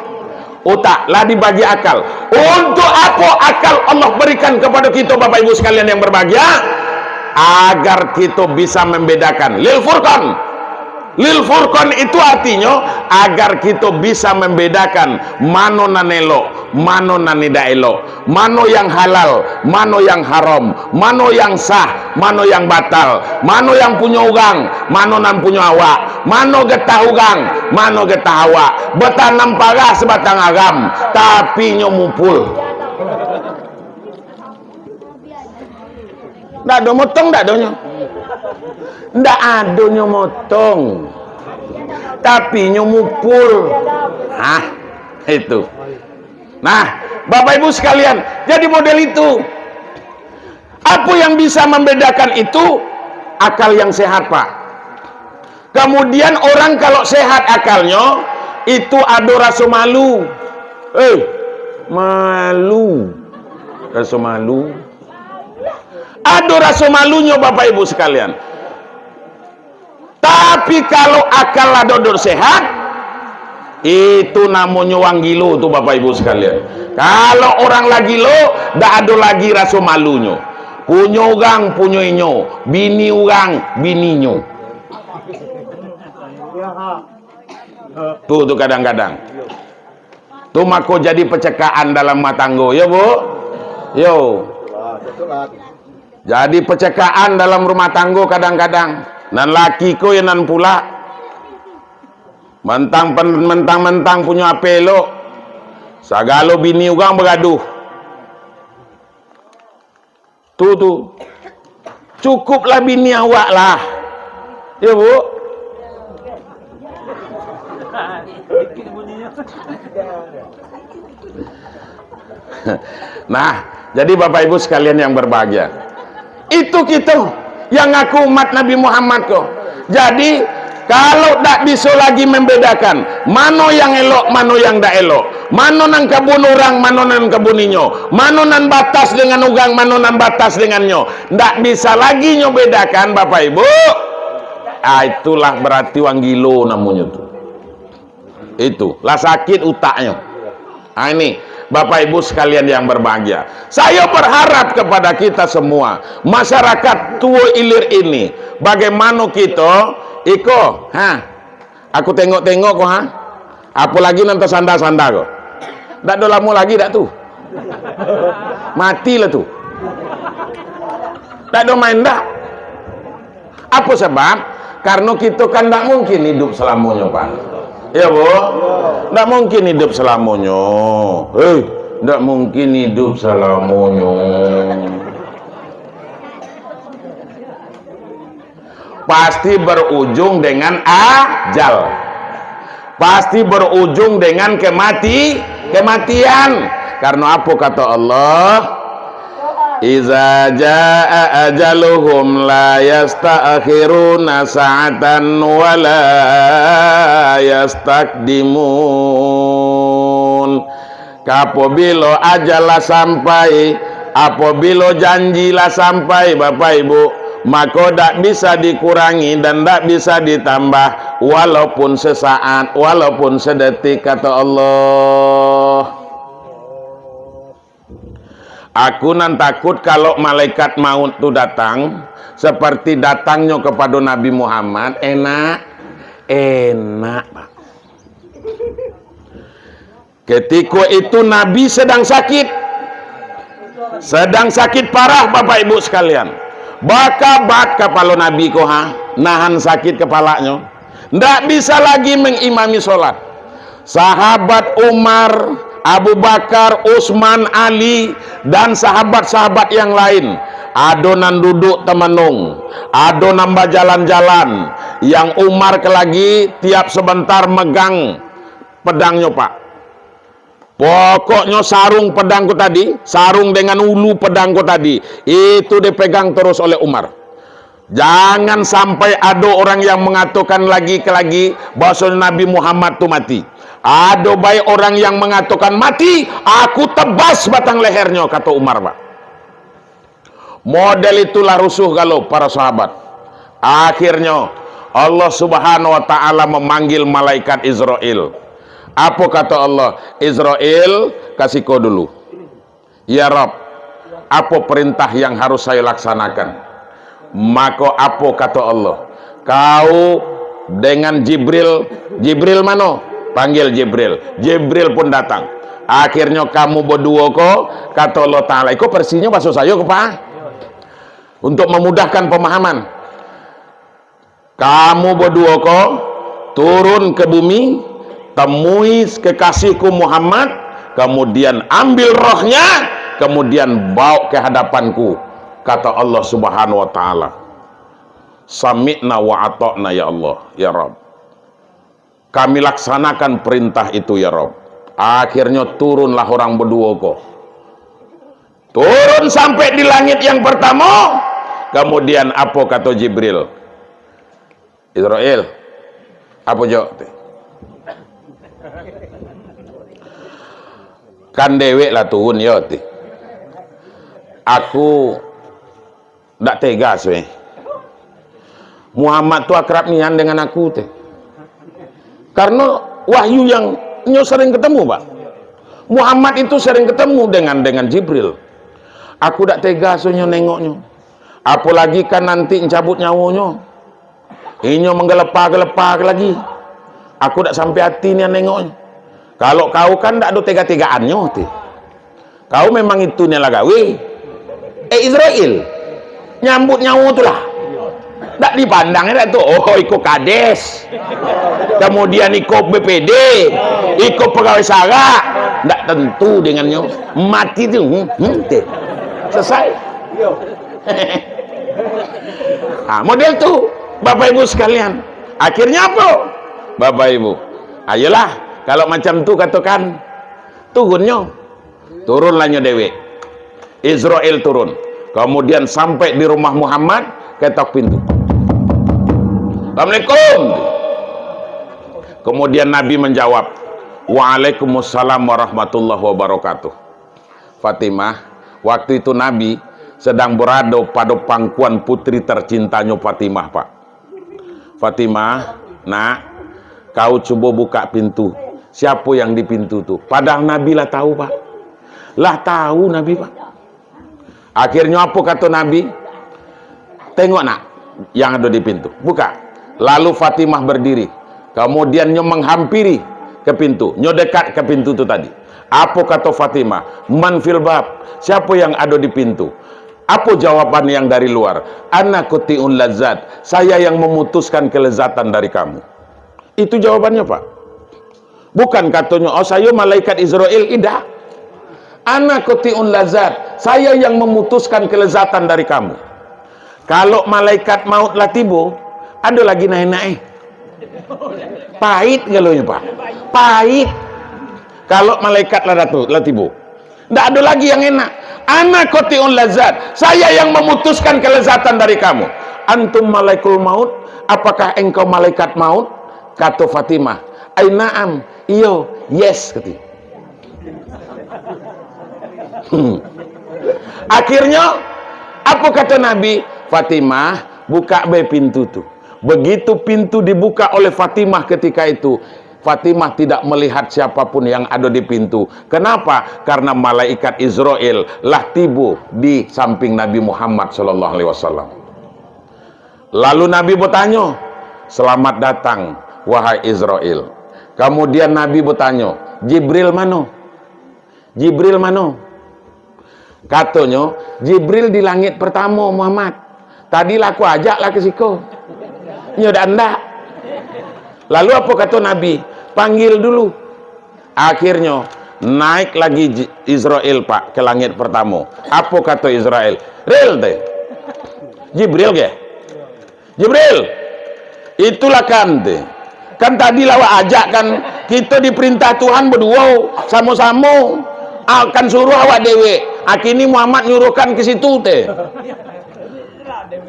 Otak lah dibagi akal. Untuk apo akal Allah berikan kepada kito, Bapak Ibu sekalian yang berbahagia? Agar kito bisa membedakan. Lil Furqan. Lil Furqan itu artinyo agar kito bisa membedakan mano nan elok, mano nan indak elok, mano yang halal, mano yang haram, mano yang sah, mano yang batal, mano yang punyo urang, mano nan punyo awak, mano getah urang, mano getah awak. Betanam parah sebatang aram, tapi nyo mupul. Ndak ado motong, ndak adonyo. Ndak adonyo motong. Tapi nyo mupul. Hah, itu. Nah, Bapak Ibu sekalian, jadi model itu. Apa yang bisa membedakan itu? Akal yang sehat, Pak. Kemudian orang kalau sehat akalnyo, itu ado raso malu. Eh, malu. Raso malu. Ado raso malunyo, Bapak Ibu sekalian. Tapi kalau akal lah dodot sehat, itu namonyo wang gilo tu, Bapak Ibu sekalian. Kalau orang lah gilo, dak ado lagi raso malunyo. Punyo urang, punyo inyo. Bini urang, bininyo. Tu, tu kadang-kadang. Tu mako jadi pecekaan dalam rumah tanggo, yo, Bu? Yo. Jadi pecekaan dalam rumah tanggo kadang-kadang. Nan laki ko yo nan pulak. Mentang pen-, mentang-mentang punyo H P elok. Sagalo bini urang bagaduh. Tu, tu. Cukuplah bini awak lah. Yo, Bu? Nah, jadi Bapak Ibu sekalian yang berbahagia, itu kito yang ngaku umat Nabi Muhammad ko. Jadi, kalau dak biso lagi membedakan mano yang elok, mano yang dak elok, mano nan kabun urang, mano nan kabun inyo, mano nan batas dengan urang, mano nan batas dengannyo, ndak bisa lagi nyo bedakan, Bapak Ibu, ah, itulah berarti wang gilo namonyo tu. Itu, lah sakit utaknyo. Ah, ini, Bapak Ibu sekalian yang berbahagia, saya berharap kepada kita semua, masyarakat Tuo Ilir ini, bagaimana kito, iko, ha, aku tengok-tengok ko, ha, apolagi nan tasanda-sanda ko. Dak do lamo lagi dak tu. Mati lah tu. Dak do main dak. Apo sabab? Karno kito kan ndak mungkin idup salamonyo, Pak. Iyo, Bu? Ndak mungkin idup salamonyo. Hei, ndak mungkin idup salamonyo. Pasti berujung dengan ajal. Pasti berujung dengan kemati-, kematian. Karno apo kato Allah? Iza jaa ajaluhum la yasta'khiruna sa'atan wa la yastaqdimun. Apabilo ajal lah sampai, apabilo janji lah sampai, Bapak Ibu, mako dak bisa dikurangi dan dak bisa ditambah, walaupun sesaat, walaupun sedetik, kata Allah. Aku nan takut kalau malaikat maut tu datang, seperti datangnyo kepada Nabi Muhammad, enak, enak, Pak. Ketiko itu Nabi sedang sakit. Sedang sakit parah, Bapak Ibu sekalian. Bakabat kapalo Nabi ko, ha, nahan sakit kepalaknyo. Ndak bisa lagi mengimami sholat. Sahabat Umar, Abu Bakar, Utsman, Ali, dan sahabat-sahabat yang lain, ado nan duduk temenung, ado nan bajalan-jalan. Yang Umar ke lagi tiap sebentar megang pedangnyo, Pak. Pokoknyo sarung pedang ko tadi, sarung dengan ulu pedang ko tadi, itu dipegang terus oleh Umar. Jangan sampai ado orang yang mangatokan lagi ka lagi, bahwasonyo Nabi Muhammad tu mati. Ado bae orang yang mangatokan, "Mati, aku tebas batang lehernyo," kato Umar, Pak. Model itulah rusuh galo para sahabat. Akhirnyo, Allah Subhanahu wa Ta'ala memanggil malaikat Izrail. Apo kato Allah? "Izrail, ka siko dulu." "Ya Rabb, apo perintah yang harus saya laksanakan?" Mako apo kato Allah? "Kau dengan Jibril." "Jibril mano?" Panggil Jibril. Jibril pun datang. "Akhirnyo kamu baduo ko," kato Allah Ta'ala. Iko persinyo baso sayo ko, Pak. Untuk memudahkan pemahaman. "Kamu baduo ko turun ke bumi, temui kekasihku Muhammad, kemudian ambil rohnya, kemudian bawa ke hadapanku," kata Allah Subhanahu wa Ta'ala. "Sami'na wa atokna, ya Allah, ya Rabb. Kami laksanakan perintah itu, ya Rabb." Akhirnyo turunlah orang baduo ko. Turun sampai di langit yang pertamo. Kemudian apo kato Jibril? "Izrail, apo jo?" "Kan dewek lah turun yo," ti. "Aku dak tega suwe. Muhammad tu akrab nian dengan aku," ti. Karena wahyu yang nyo sering ketemu, Pak. Muhammad itu sering ketemu dengan, dengan Jibril. "Aku dak tega suwe nyo nengoknyo. Apolagi kan nanti ncabut nyawonyo. Inyo manggelepa-gelepa lagi. Aku dak sampai ati nian nengoknyo. Kalau kau kan dak ado tega-tegaannyo," ti. "Kau memang itu nian lah gawe. Eh, Izrail, nyambut nyawo tu lah. Dak dipandang dak tu. Oh, iko kades. Kemudian iko B P D, iko pegawai sarak. Dak tentu dengannyo. Mati tu, hmm, hmm, ti. Selesai." Ha, model tu, Bapak Ibu sekalian. Akhirnya apo? Bapak Ibu, ayolah, kalau macam tu katokan, turunnyo. Turunlah nyo dewek. Izrail turun. Kemudian sampai di rumah Muhammad, ketok pintu. "Assalamualaikum." Kemudian Nabi menjawab, "Waalaikumsalam warahmatullahi wabarakatuh." Fatimah, waktu itu Nabi sedang berada pada pangkuan putri tercintanyo Fatimah, Pak. "Fatimah, nak, kau cubo buka pintu. Siapo yang di pintu tu?" Padahal Nabi lah tahu, Pak. Lah tahu Nabi, Pak. Akhirnyo apo kato Nabi? "Tengok, nak, yang ado di pintu. Buka." Lalu Fatimah berdiri. Kemudian nyo menghampiri ke pintu. Nyo dekat ke pintu tu tadi. Apo kato Fatimah? "Man fil bab? Siapo yang ado di pintu?" Apo jawaban yang dari luar? "Ana qati'un lazat. Saya yang memutuskan kelezatan dari kamu." Itu jawabannyo, Pak. Bukan katonyo, "Oh, sayo malaikat Izrail." Indak. "Ana qati'un lazat. Saya yang memutuskan kelezatan dari kamu." Kalau malaikat maut lah tibo, ado lagi nan enak, eh? Pahit galonyo, Pak. Pahit. Kalau malaikat lah datu, lah tibo. Ndak ado lagi yang enak. Ana qati'ul lazat, saya yang memutuskan kelezatan dari kamu. Antum malakul maut, apakah engkau malaikat maut? Kato Fatimah, "Ai na'am, iyo, yes," kati. Hmm. Akhirnyo, apo kato Nabi? "Fatimah, buka bae pintu tu." Begitu pintu dibuka oleh Fatimah ketika itu, Fatimah tidak melihat siapapun yang ada di pintu. Kenapa? Karena malaikat Izrail lah tibo di samping Nabi Muhammad sallallahu alaihi wasallam. Lalu Nabi bertanyo, "Selamat datang, wahai Izrail." Kemudian Nabi bertanyo, "Jibril mano? Jibril mano?" Katonyo, "Jibril di langit pertamo, Muhammad. Tadi lah aku ajak lah ke siko. Nyo dak andak." Lalu apo kato Nabi? "Panggil dulu." Akhirnyo, naik lagi Ji-, Izrail, Pak, ke langit pertamo. Apo kato Izrail? "Ril teh. Jibril ge? Jibril, itulah kan teh. Kan tadi lah awak ajak kan, kito diperintah Tuhan baduo, samo-samo. Ah, kan suruah awak dewek. Akhirnyo Muhammad nyuruhkan ke situ teh."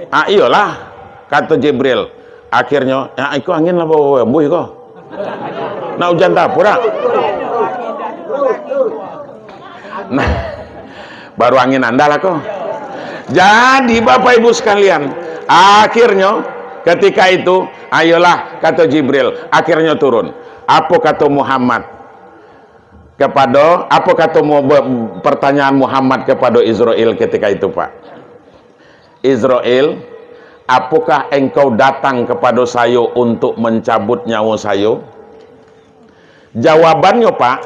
"Ah, iyolah," kato Jibril. Akhirnyo, "Ya, iko angin lah bawa buih ko. Nak ujan tapurak." Nah, baru angin andalah ko. Jadi, Bapak Ibu sekalian, akhirnyo ketika itu, "Ayolah," kato Jibril, akhirnyo turun. Apo kato Muhammad kepada, apo kato mu-, be-, pertanyaan Muhammad kepada Izrail ketika itu, Pak? "Izrail, apokah engkau datang kepada sayo untuk mancabut nyawo sayo?" Jawabannyo, Pak,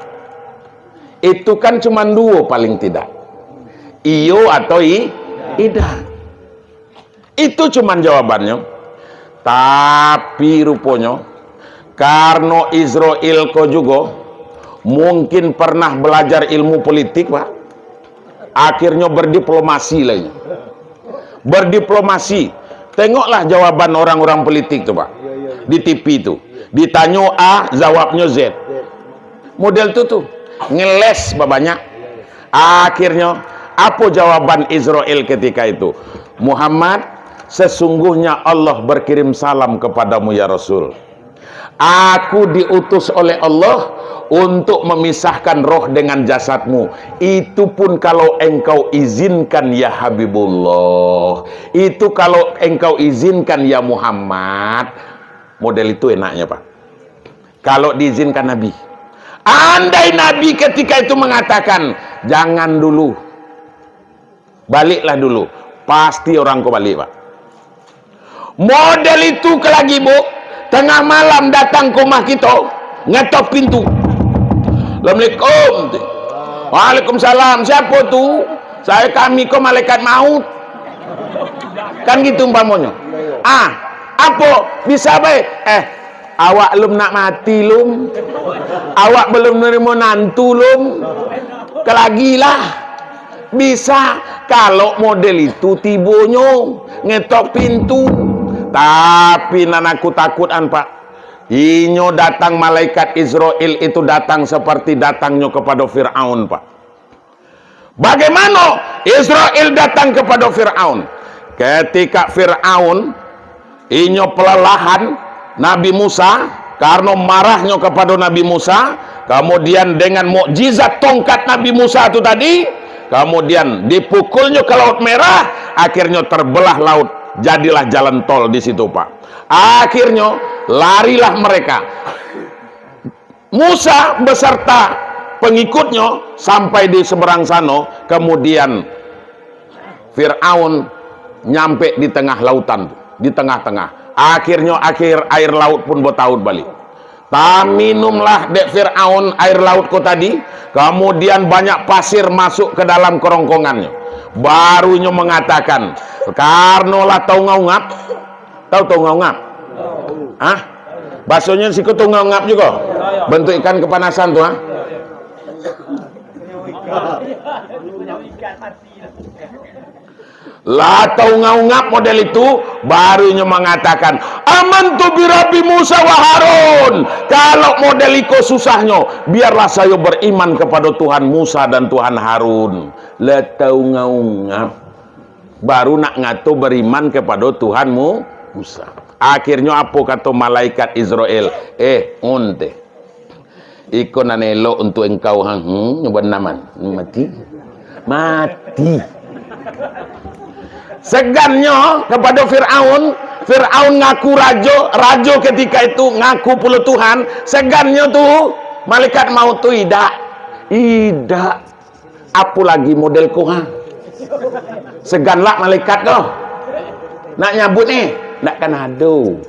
itu kan cuma duo paling tidak. Iyo atau i-, idak. Itu cuma jawabannyo. Tapi ruponyo, karano Izrail ko jugo mungkin pernah belajar ilmu politik, Pak. Akhirnyo berdiplomasi lah inyo. Berdiplomasi. Tengoklah jawaban orang-orang politik tu, Pak. Di T V tu. Ditanyo A, jawabnyo Z. Model tu tu. Ngeles babanyak. Akhirnyo, apo jawaban Izrail ketika itu? "Muhammad, sesungguhnya Allah berkirim salam kepadamu, ya Rasul. Aku diutus oleh Allah untuk memisahkan roh dengan jasadmu. Itu pun kalau engkau izinkan, ya Habibullah. Itu kalau engkau izinkan, ya Muhammad." Model itu enaknya, Pak. Kalau diizinkan Nabi. Andai Nabi ketika itu mengatakan, "Jangan dulu. Baliklah dulu." Pasti orang ko balik, Pak. Model itu ka lagi, Bu. Tangah malam datang ka rumah kito, ngetok pintu. "Assalamualaikum." "Waalaikumsalam. Siapo tu?" "Sayo, kami ko malaikat maut." Kan gitu umpamonyo. "Ah, apo? Bisa bae?" "Eh, awak lum nak mati lum. Awak belum nerimo nantu lum. Kelagilah." Bisa, kalau model itu tibonyo, ngetok pintu. Tapi nan aku takutan, Pak, inyo datang malaikat Izrail itu datang seperti datangnyo kepada Firaun, Pak. Bagaimana Izrail datang kepada Firaun? Ketika Firaun inyo pelalahan Nabi Musa, karano marahnyo kapado Nabi Musa, kamudian dengan mukjizat tongkat Nabi Musa tu tadi, kamudian dipukulnyo ka Laut Merah, akhirnyo terbelah laut, jadilah jalan tol di situ, Pak. Akhirnyo, larilah mereka. Musa beserta pengikutnyo sampai di seberang sano, kamudian Firaun nyampe di tengah lautan, di tengah-tengah. Akhirnyo, akhir air laut pun bataud balik. Taminumlah dek Firaun air laut ko tadi, kamudian banyak pasir masuk ke dalam kerongkongannyo. Baru inyo mengatakan, karano lah taungap-ungap, tahu taungap-ungap? Hah? Bahasonyo siko taungap-ungap jugo. Bentuk ikan kepanasan tu, ha? Lah taungap-ungap model itu, baru inyo mangatakan, "Amantu birabbi Musa wa Harun." Kalau model iko susahnyo, biarlah sayo beriman kepada Tuhan Musa dan Tuhan Harun. Lah taungap-ungap, baru nak ngato beriman kepada Tuhan Mu-, Musa. Akhirnyo apo kato malaikat Izrail? "Eh, onte." Iko nan elok untuak engkau, ha? Hmm, nyo banaman. Mati. Mati. Segannyo kepada Firaun, Firaun ngaku rajo, rajo ketika itu ngaku pulo Tuhan, segannyo tu malaikat maut tu idak. Idak. Apo lagi model ko, ha? Segan lah malaikat ko. Nak nyabut ni, ndak kan ado.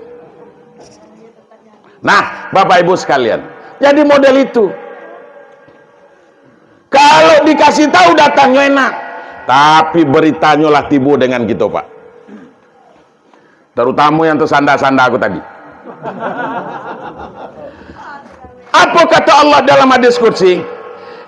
Nah, Bapak Ibu sekalian, jadi model itu. Kalau dikasih tahu datangnyo enak, tapi beritanyo lah tibo dengan kito, Pak. Terutama yang tersandar-sandar aku tadi. Apa kata Allah dalam hadis qudsi?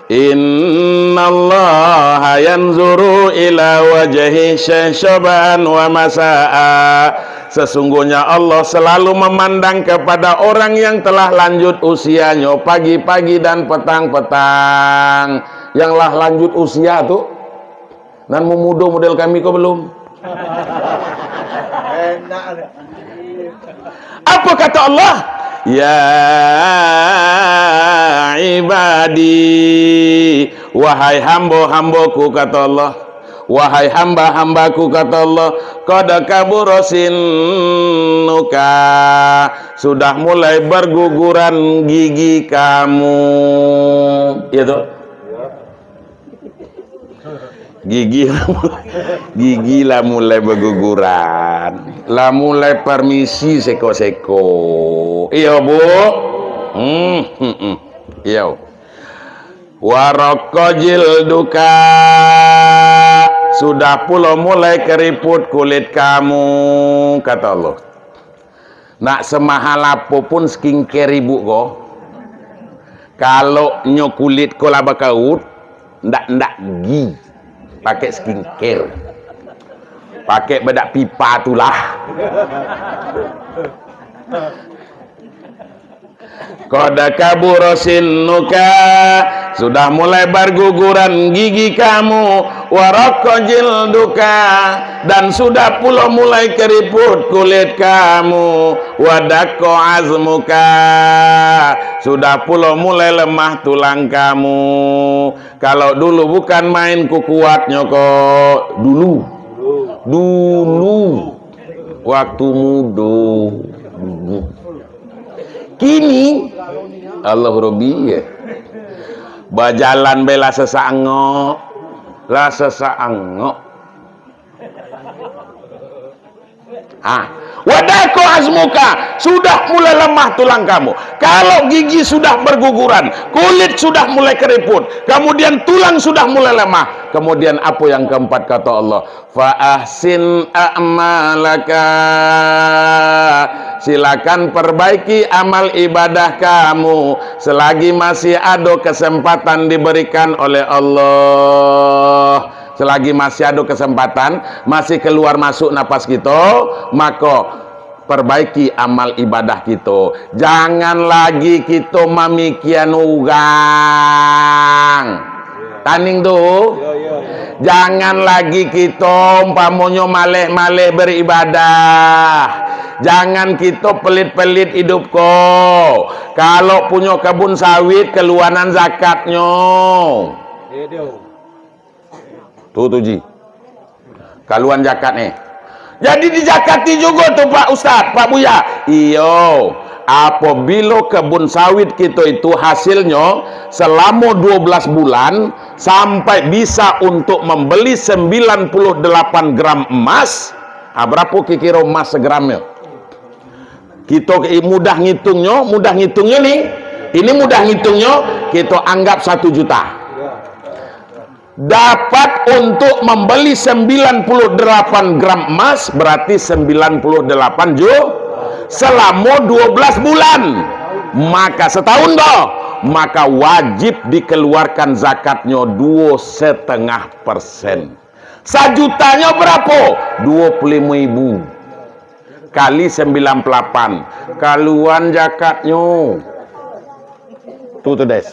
"Innallaha yanzuru ila wajhi syab'an wa masa'a." Sesungguhnya Allah selalu memandang kepada orang yang telah lanjut usianyo pagi-pagi dan petang-petang. Yang lah lanjut usia tu, nan mamudo model kami ko belum? Apo kato Allah? "Ya ibadi, wahai hambo-hamboku," kato Allah. "Wahai hamba-hambaku," kato Allah, "qad kabura sinnuka, sudah mulai berguguran gigi kamu." Iya tu? Gigi, gigi lah mulai baguguran. Lah mulai permisi seko-seko. Iyo, Bu? Hmm, hmm, hmm. Iyo. "Wa raqqa jilduka." Sudah pulo mulai keriput kulit kamu, kato Allah. Nak semahal apo pun skincare ibu ko, kalau nyo kulit ko lah bakaut, ndak, ndak gi pakai skincare. Pakai bedak pipa tu lah. "Qad kabura sinnuka," sudah mulai berguguran gigi kamu, "wa raqqa jilduka," dan sudah pulo mulai keriput kulit kamu, "wa daqqa azmuka," sudah pulo mulai lemah tulang kamu. Kalau dulu bukan main ku kuatnyo ko, dulu. Dulu. Waktu mudo. Dulu. Kini, Allahu Rabbi, ya. Bajalan be lah sesak angok. Lah sesak angok. Ah, wa daqqa azmuka, sudah mulai lemah tulang kamu. Kalau gigi sudah berguguran, kulit sudah mulai keriput, kemudian tulang sudah mulai lemah, kemudian apa yang keempat kata Allah? "Fa ahsin a'malaka." Silakan perbaiki amal ibadah kamu selagi masih ado kesempatan diberikan oleh Allah. Selagi masih ado kesempatan, masih keluar masuk napas kito, mako, perbaiki amal ibadah kito. Jangan lagi kito mamikian urang. Taning tu. Jangan lagi kito umpamonyo maleh-maleh beribadah. Jangan kito pelit-pelit idup ko. Kalau punyo kebun sawit, keluanan zakatnyo. Tu, tu, Ji. Kaluan zakat ni. Jadi dijakati jugo tu, Pak Ustaz, Pak Buya. Iyo, apabilo kebun sawit kito itu hasilnyo selamo dua belas bulan sampai bisa untuk membeli sembilan puluh delapan gram emas, ah, barapo kiro-kiro emas segramnyo? Kito mudah ngitungnyo, mudah ngitungnyo ni, ini mudah ngitungnyo, kito anggap satu juta. Dapat untuk membeli sembilan puluh delapan gram emas, berarti sembilan puluh delapan ju-, selamo dua belas bulan. Maka setahun doh, maka wajib dikeluarkan zakatnyo dua setengah persen. Sajutanyo barapo? Duo puluah limo ribu kali sambilan puluah lapan. Kaluan zakatnyo. Tu, tu, Des.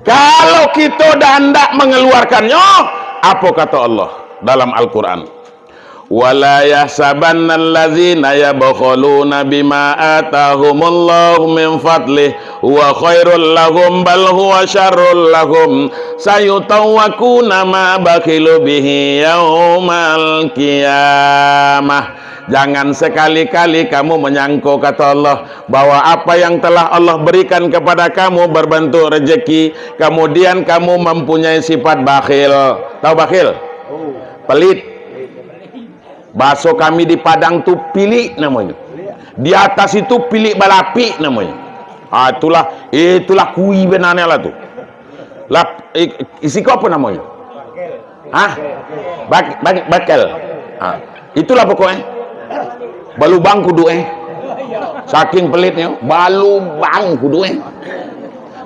Kalau kito dah handak mangaluarkannyo, apo kato Allah dalam Al-Quran? "Wala yahsabannallazina yabkhaluna bima atahumullahu min fadlih huwa khairul lahum bal huwa syarrul lahum sayutawwakuna ma bakhilu bihi yaumal qiyamah." Jangan sekali-kali kamu menyangko, kata Allah, bahwa apa yang telah Allah berikan kepada kamu berbentuk rezeki, kemudian kamu mempunyai sifat bakhil. Tahu bakhil? Pelit. Bahaso kami di Padang tu pilik namonyo. Di atas itu pilik balapik namonyo. Ah, itulah, itulah kui benarnyo lah tu. Lah, i-, isi ko apo namonyo? Hah? Bak-, bak-, bakel. Ha. Itulah pokoknyo. Balubang kuduak, eh. Saking pelitnyo, balubang kuduak, eh.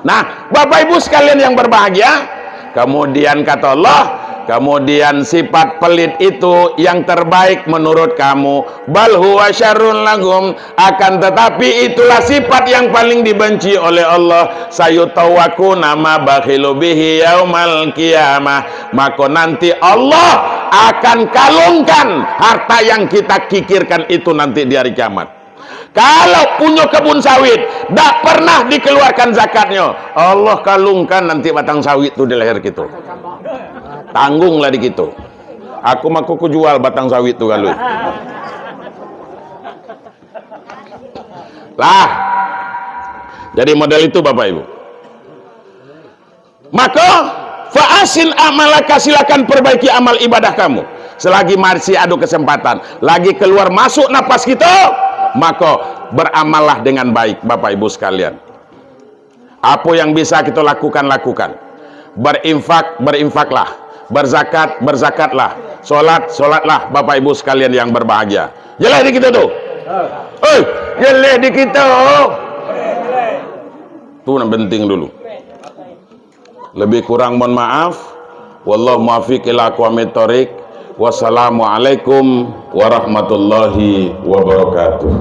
Nah, Bapak Ibu sekalian yang berbahagia, kemudian kata Allah, kemudian sifat pelit itu yang terbaik menurut kamu. Bal huwa syarrun lahum, akan tetapi itulah sifat yang paling dibenci oleh Allah. Sayutawwakuna ma bakhilu bihi yaumal qiyamah. Mako nanti Allah akan kalungkan harta yang kita kikirkan itu nanti di hari kiamat. Kalau punyo kebun sawit, dak pernah dikeluarkan zakatnyo, Allah kalungkan nanti batang sawit tu di leher kito. Tanggunglah di kito. Aku mako ku jual batang sawit tu kalu. Lah. Jadi model itu, Bapak Ibu. Maka, fa ahsin a'malaka, silakan perbaiki amal ibadah kamu. Selagi masih ado kesempatan, lagi keluar masuk napas kita, maka beramallah dengan baik, Bapak Ibu sekalian. Apo yang bisa kita lakukan, lakukan. Berinfak, berinfaklah. Berzakat, berzakatlah. Solat, solatlah, Bapak Ibu sekalian yang berbahagia. Jelas di kita tu? Oi, jelas di kita. Tu yang penting dulu. Lebih kurang mohon maaf. Wallahu muwaffiq ila aqwamit thoriq. Wassalamualaikum warahmatullahi wabarakatuh.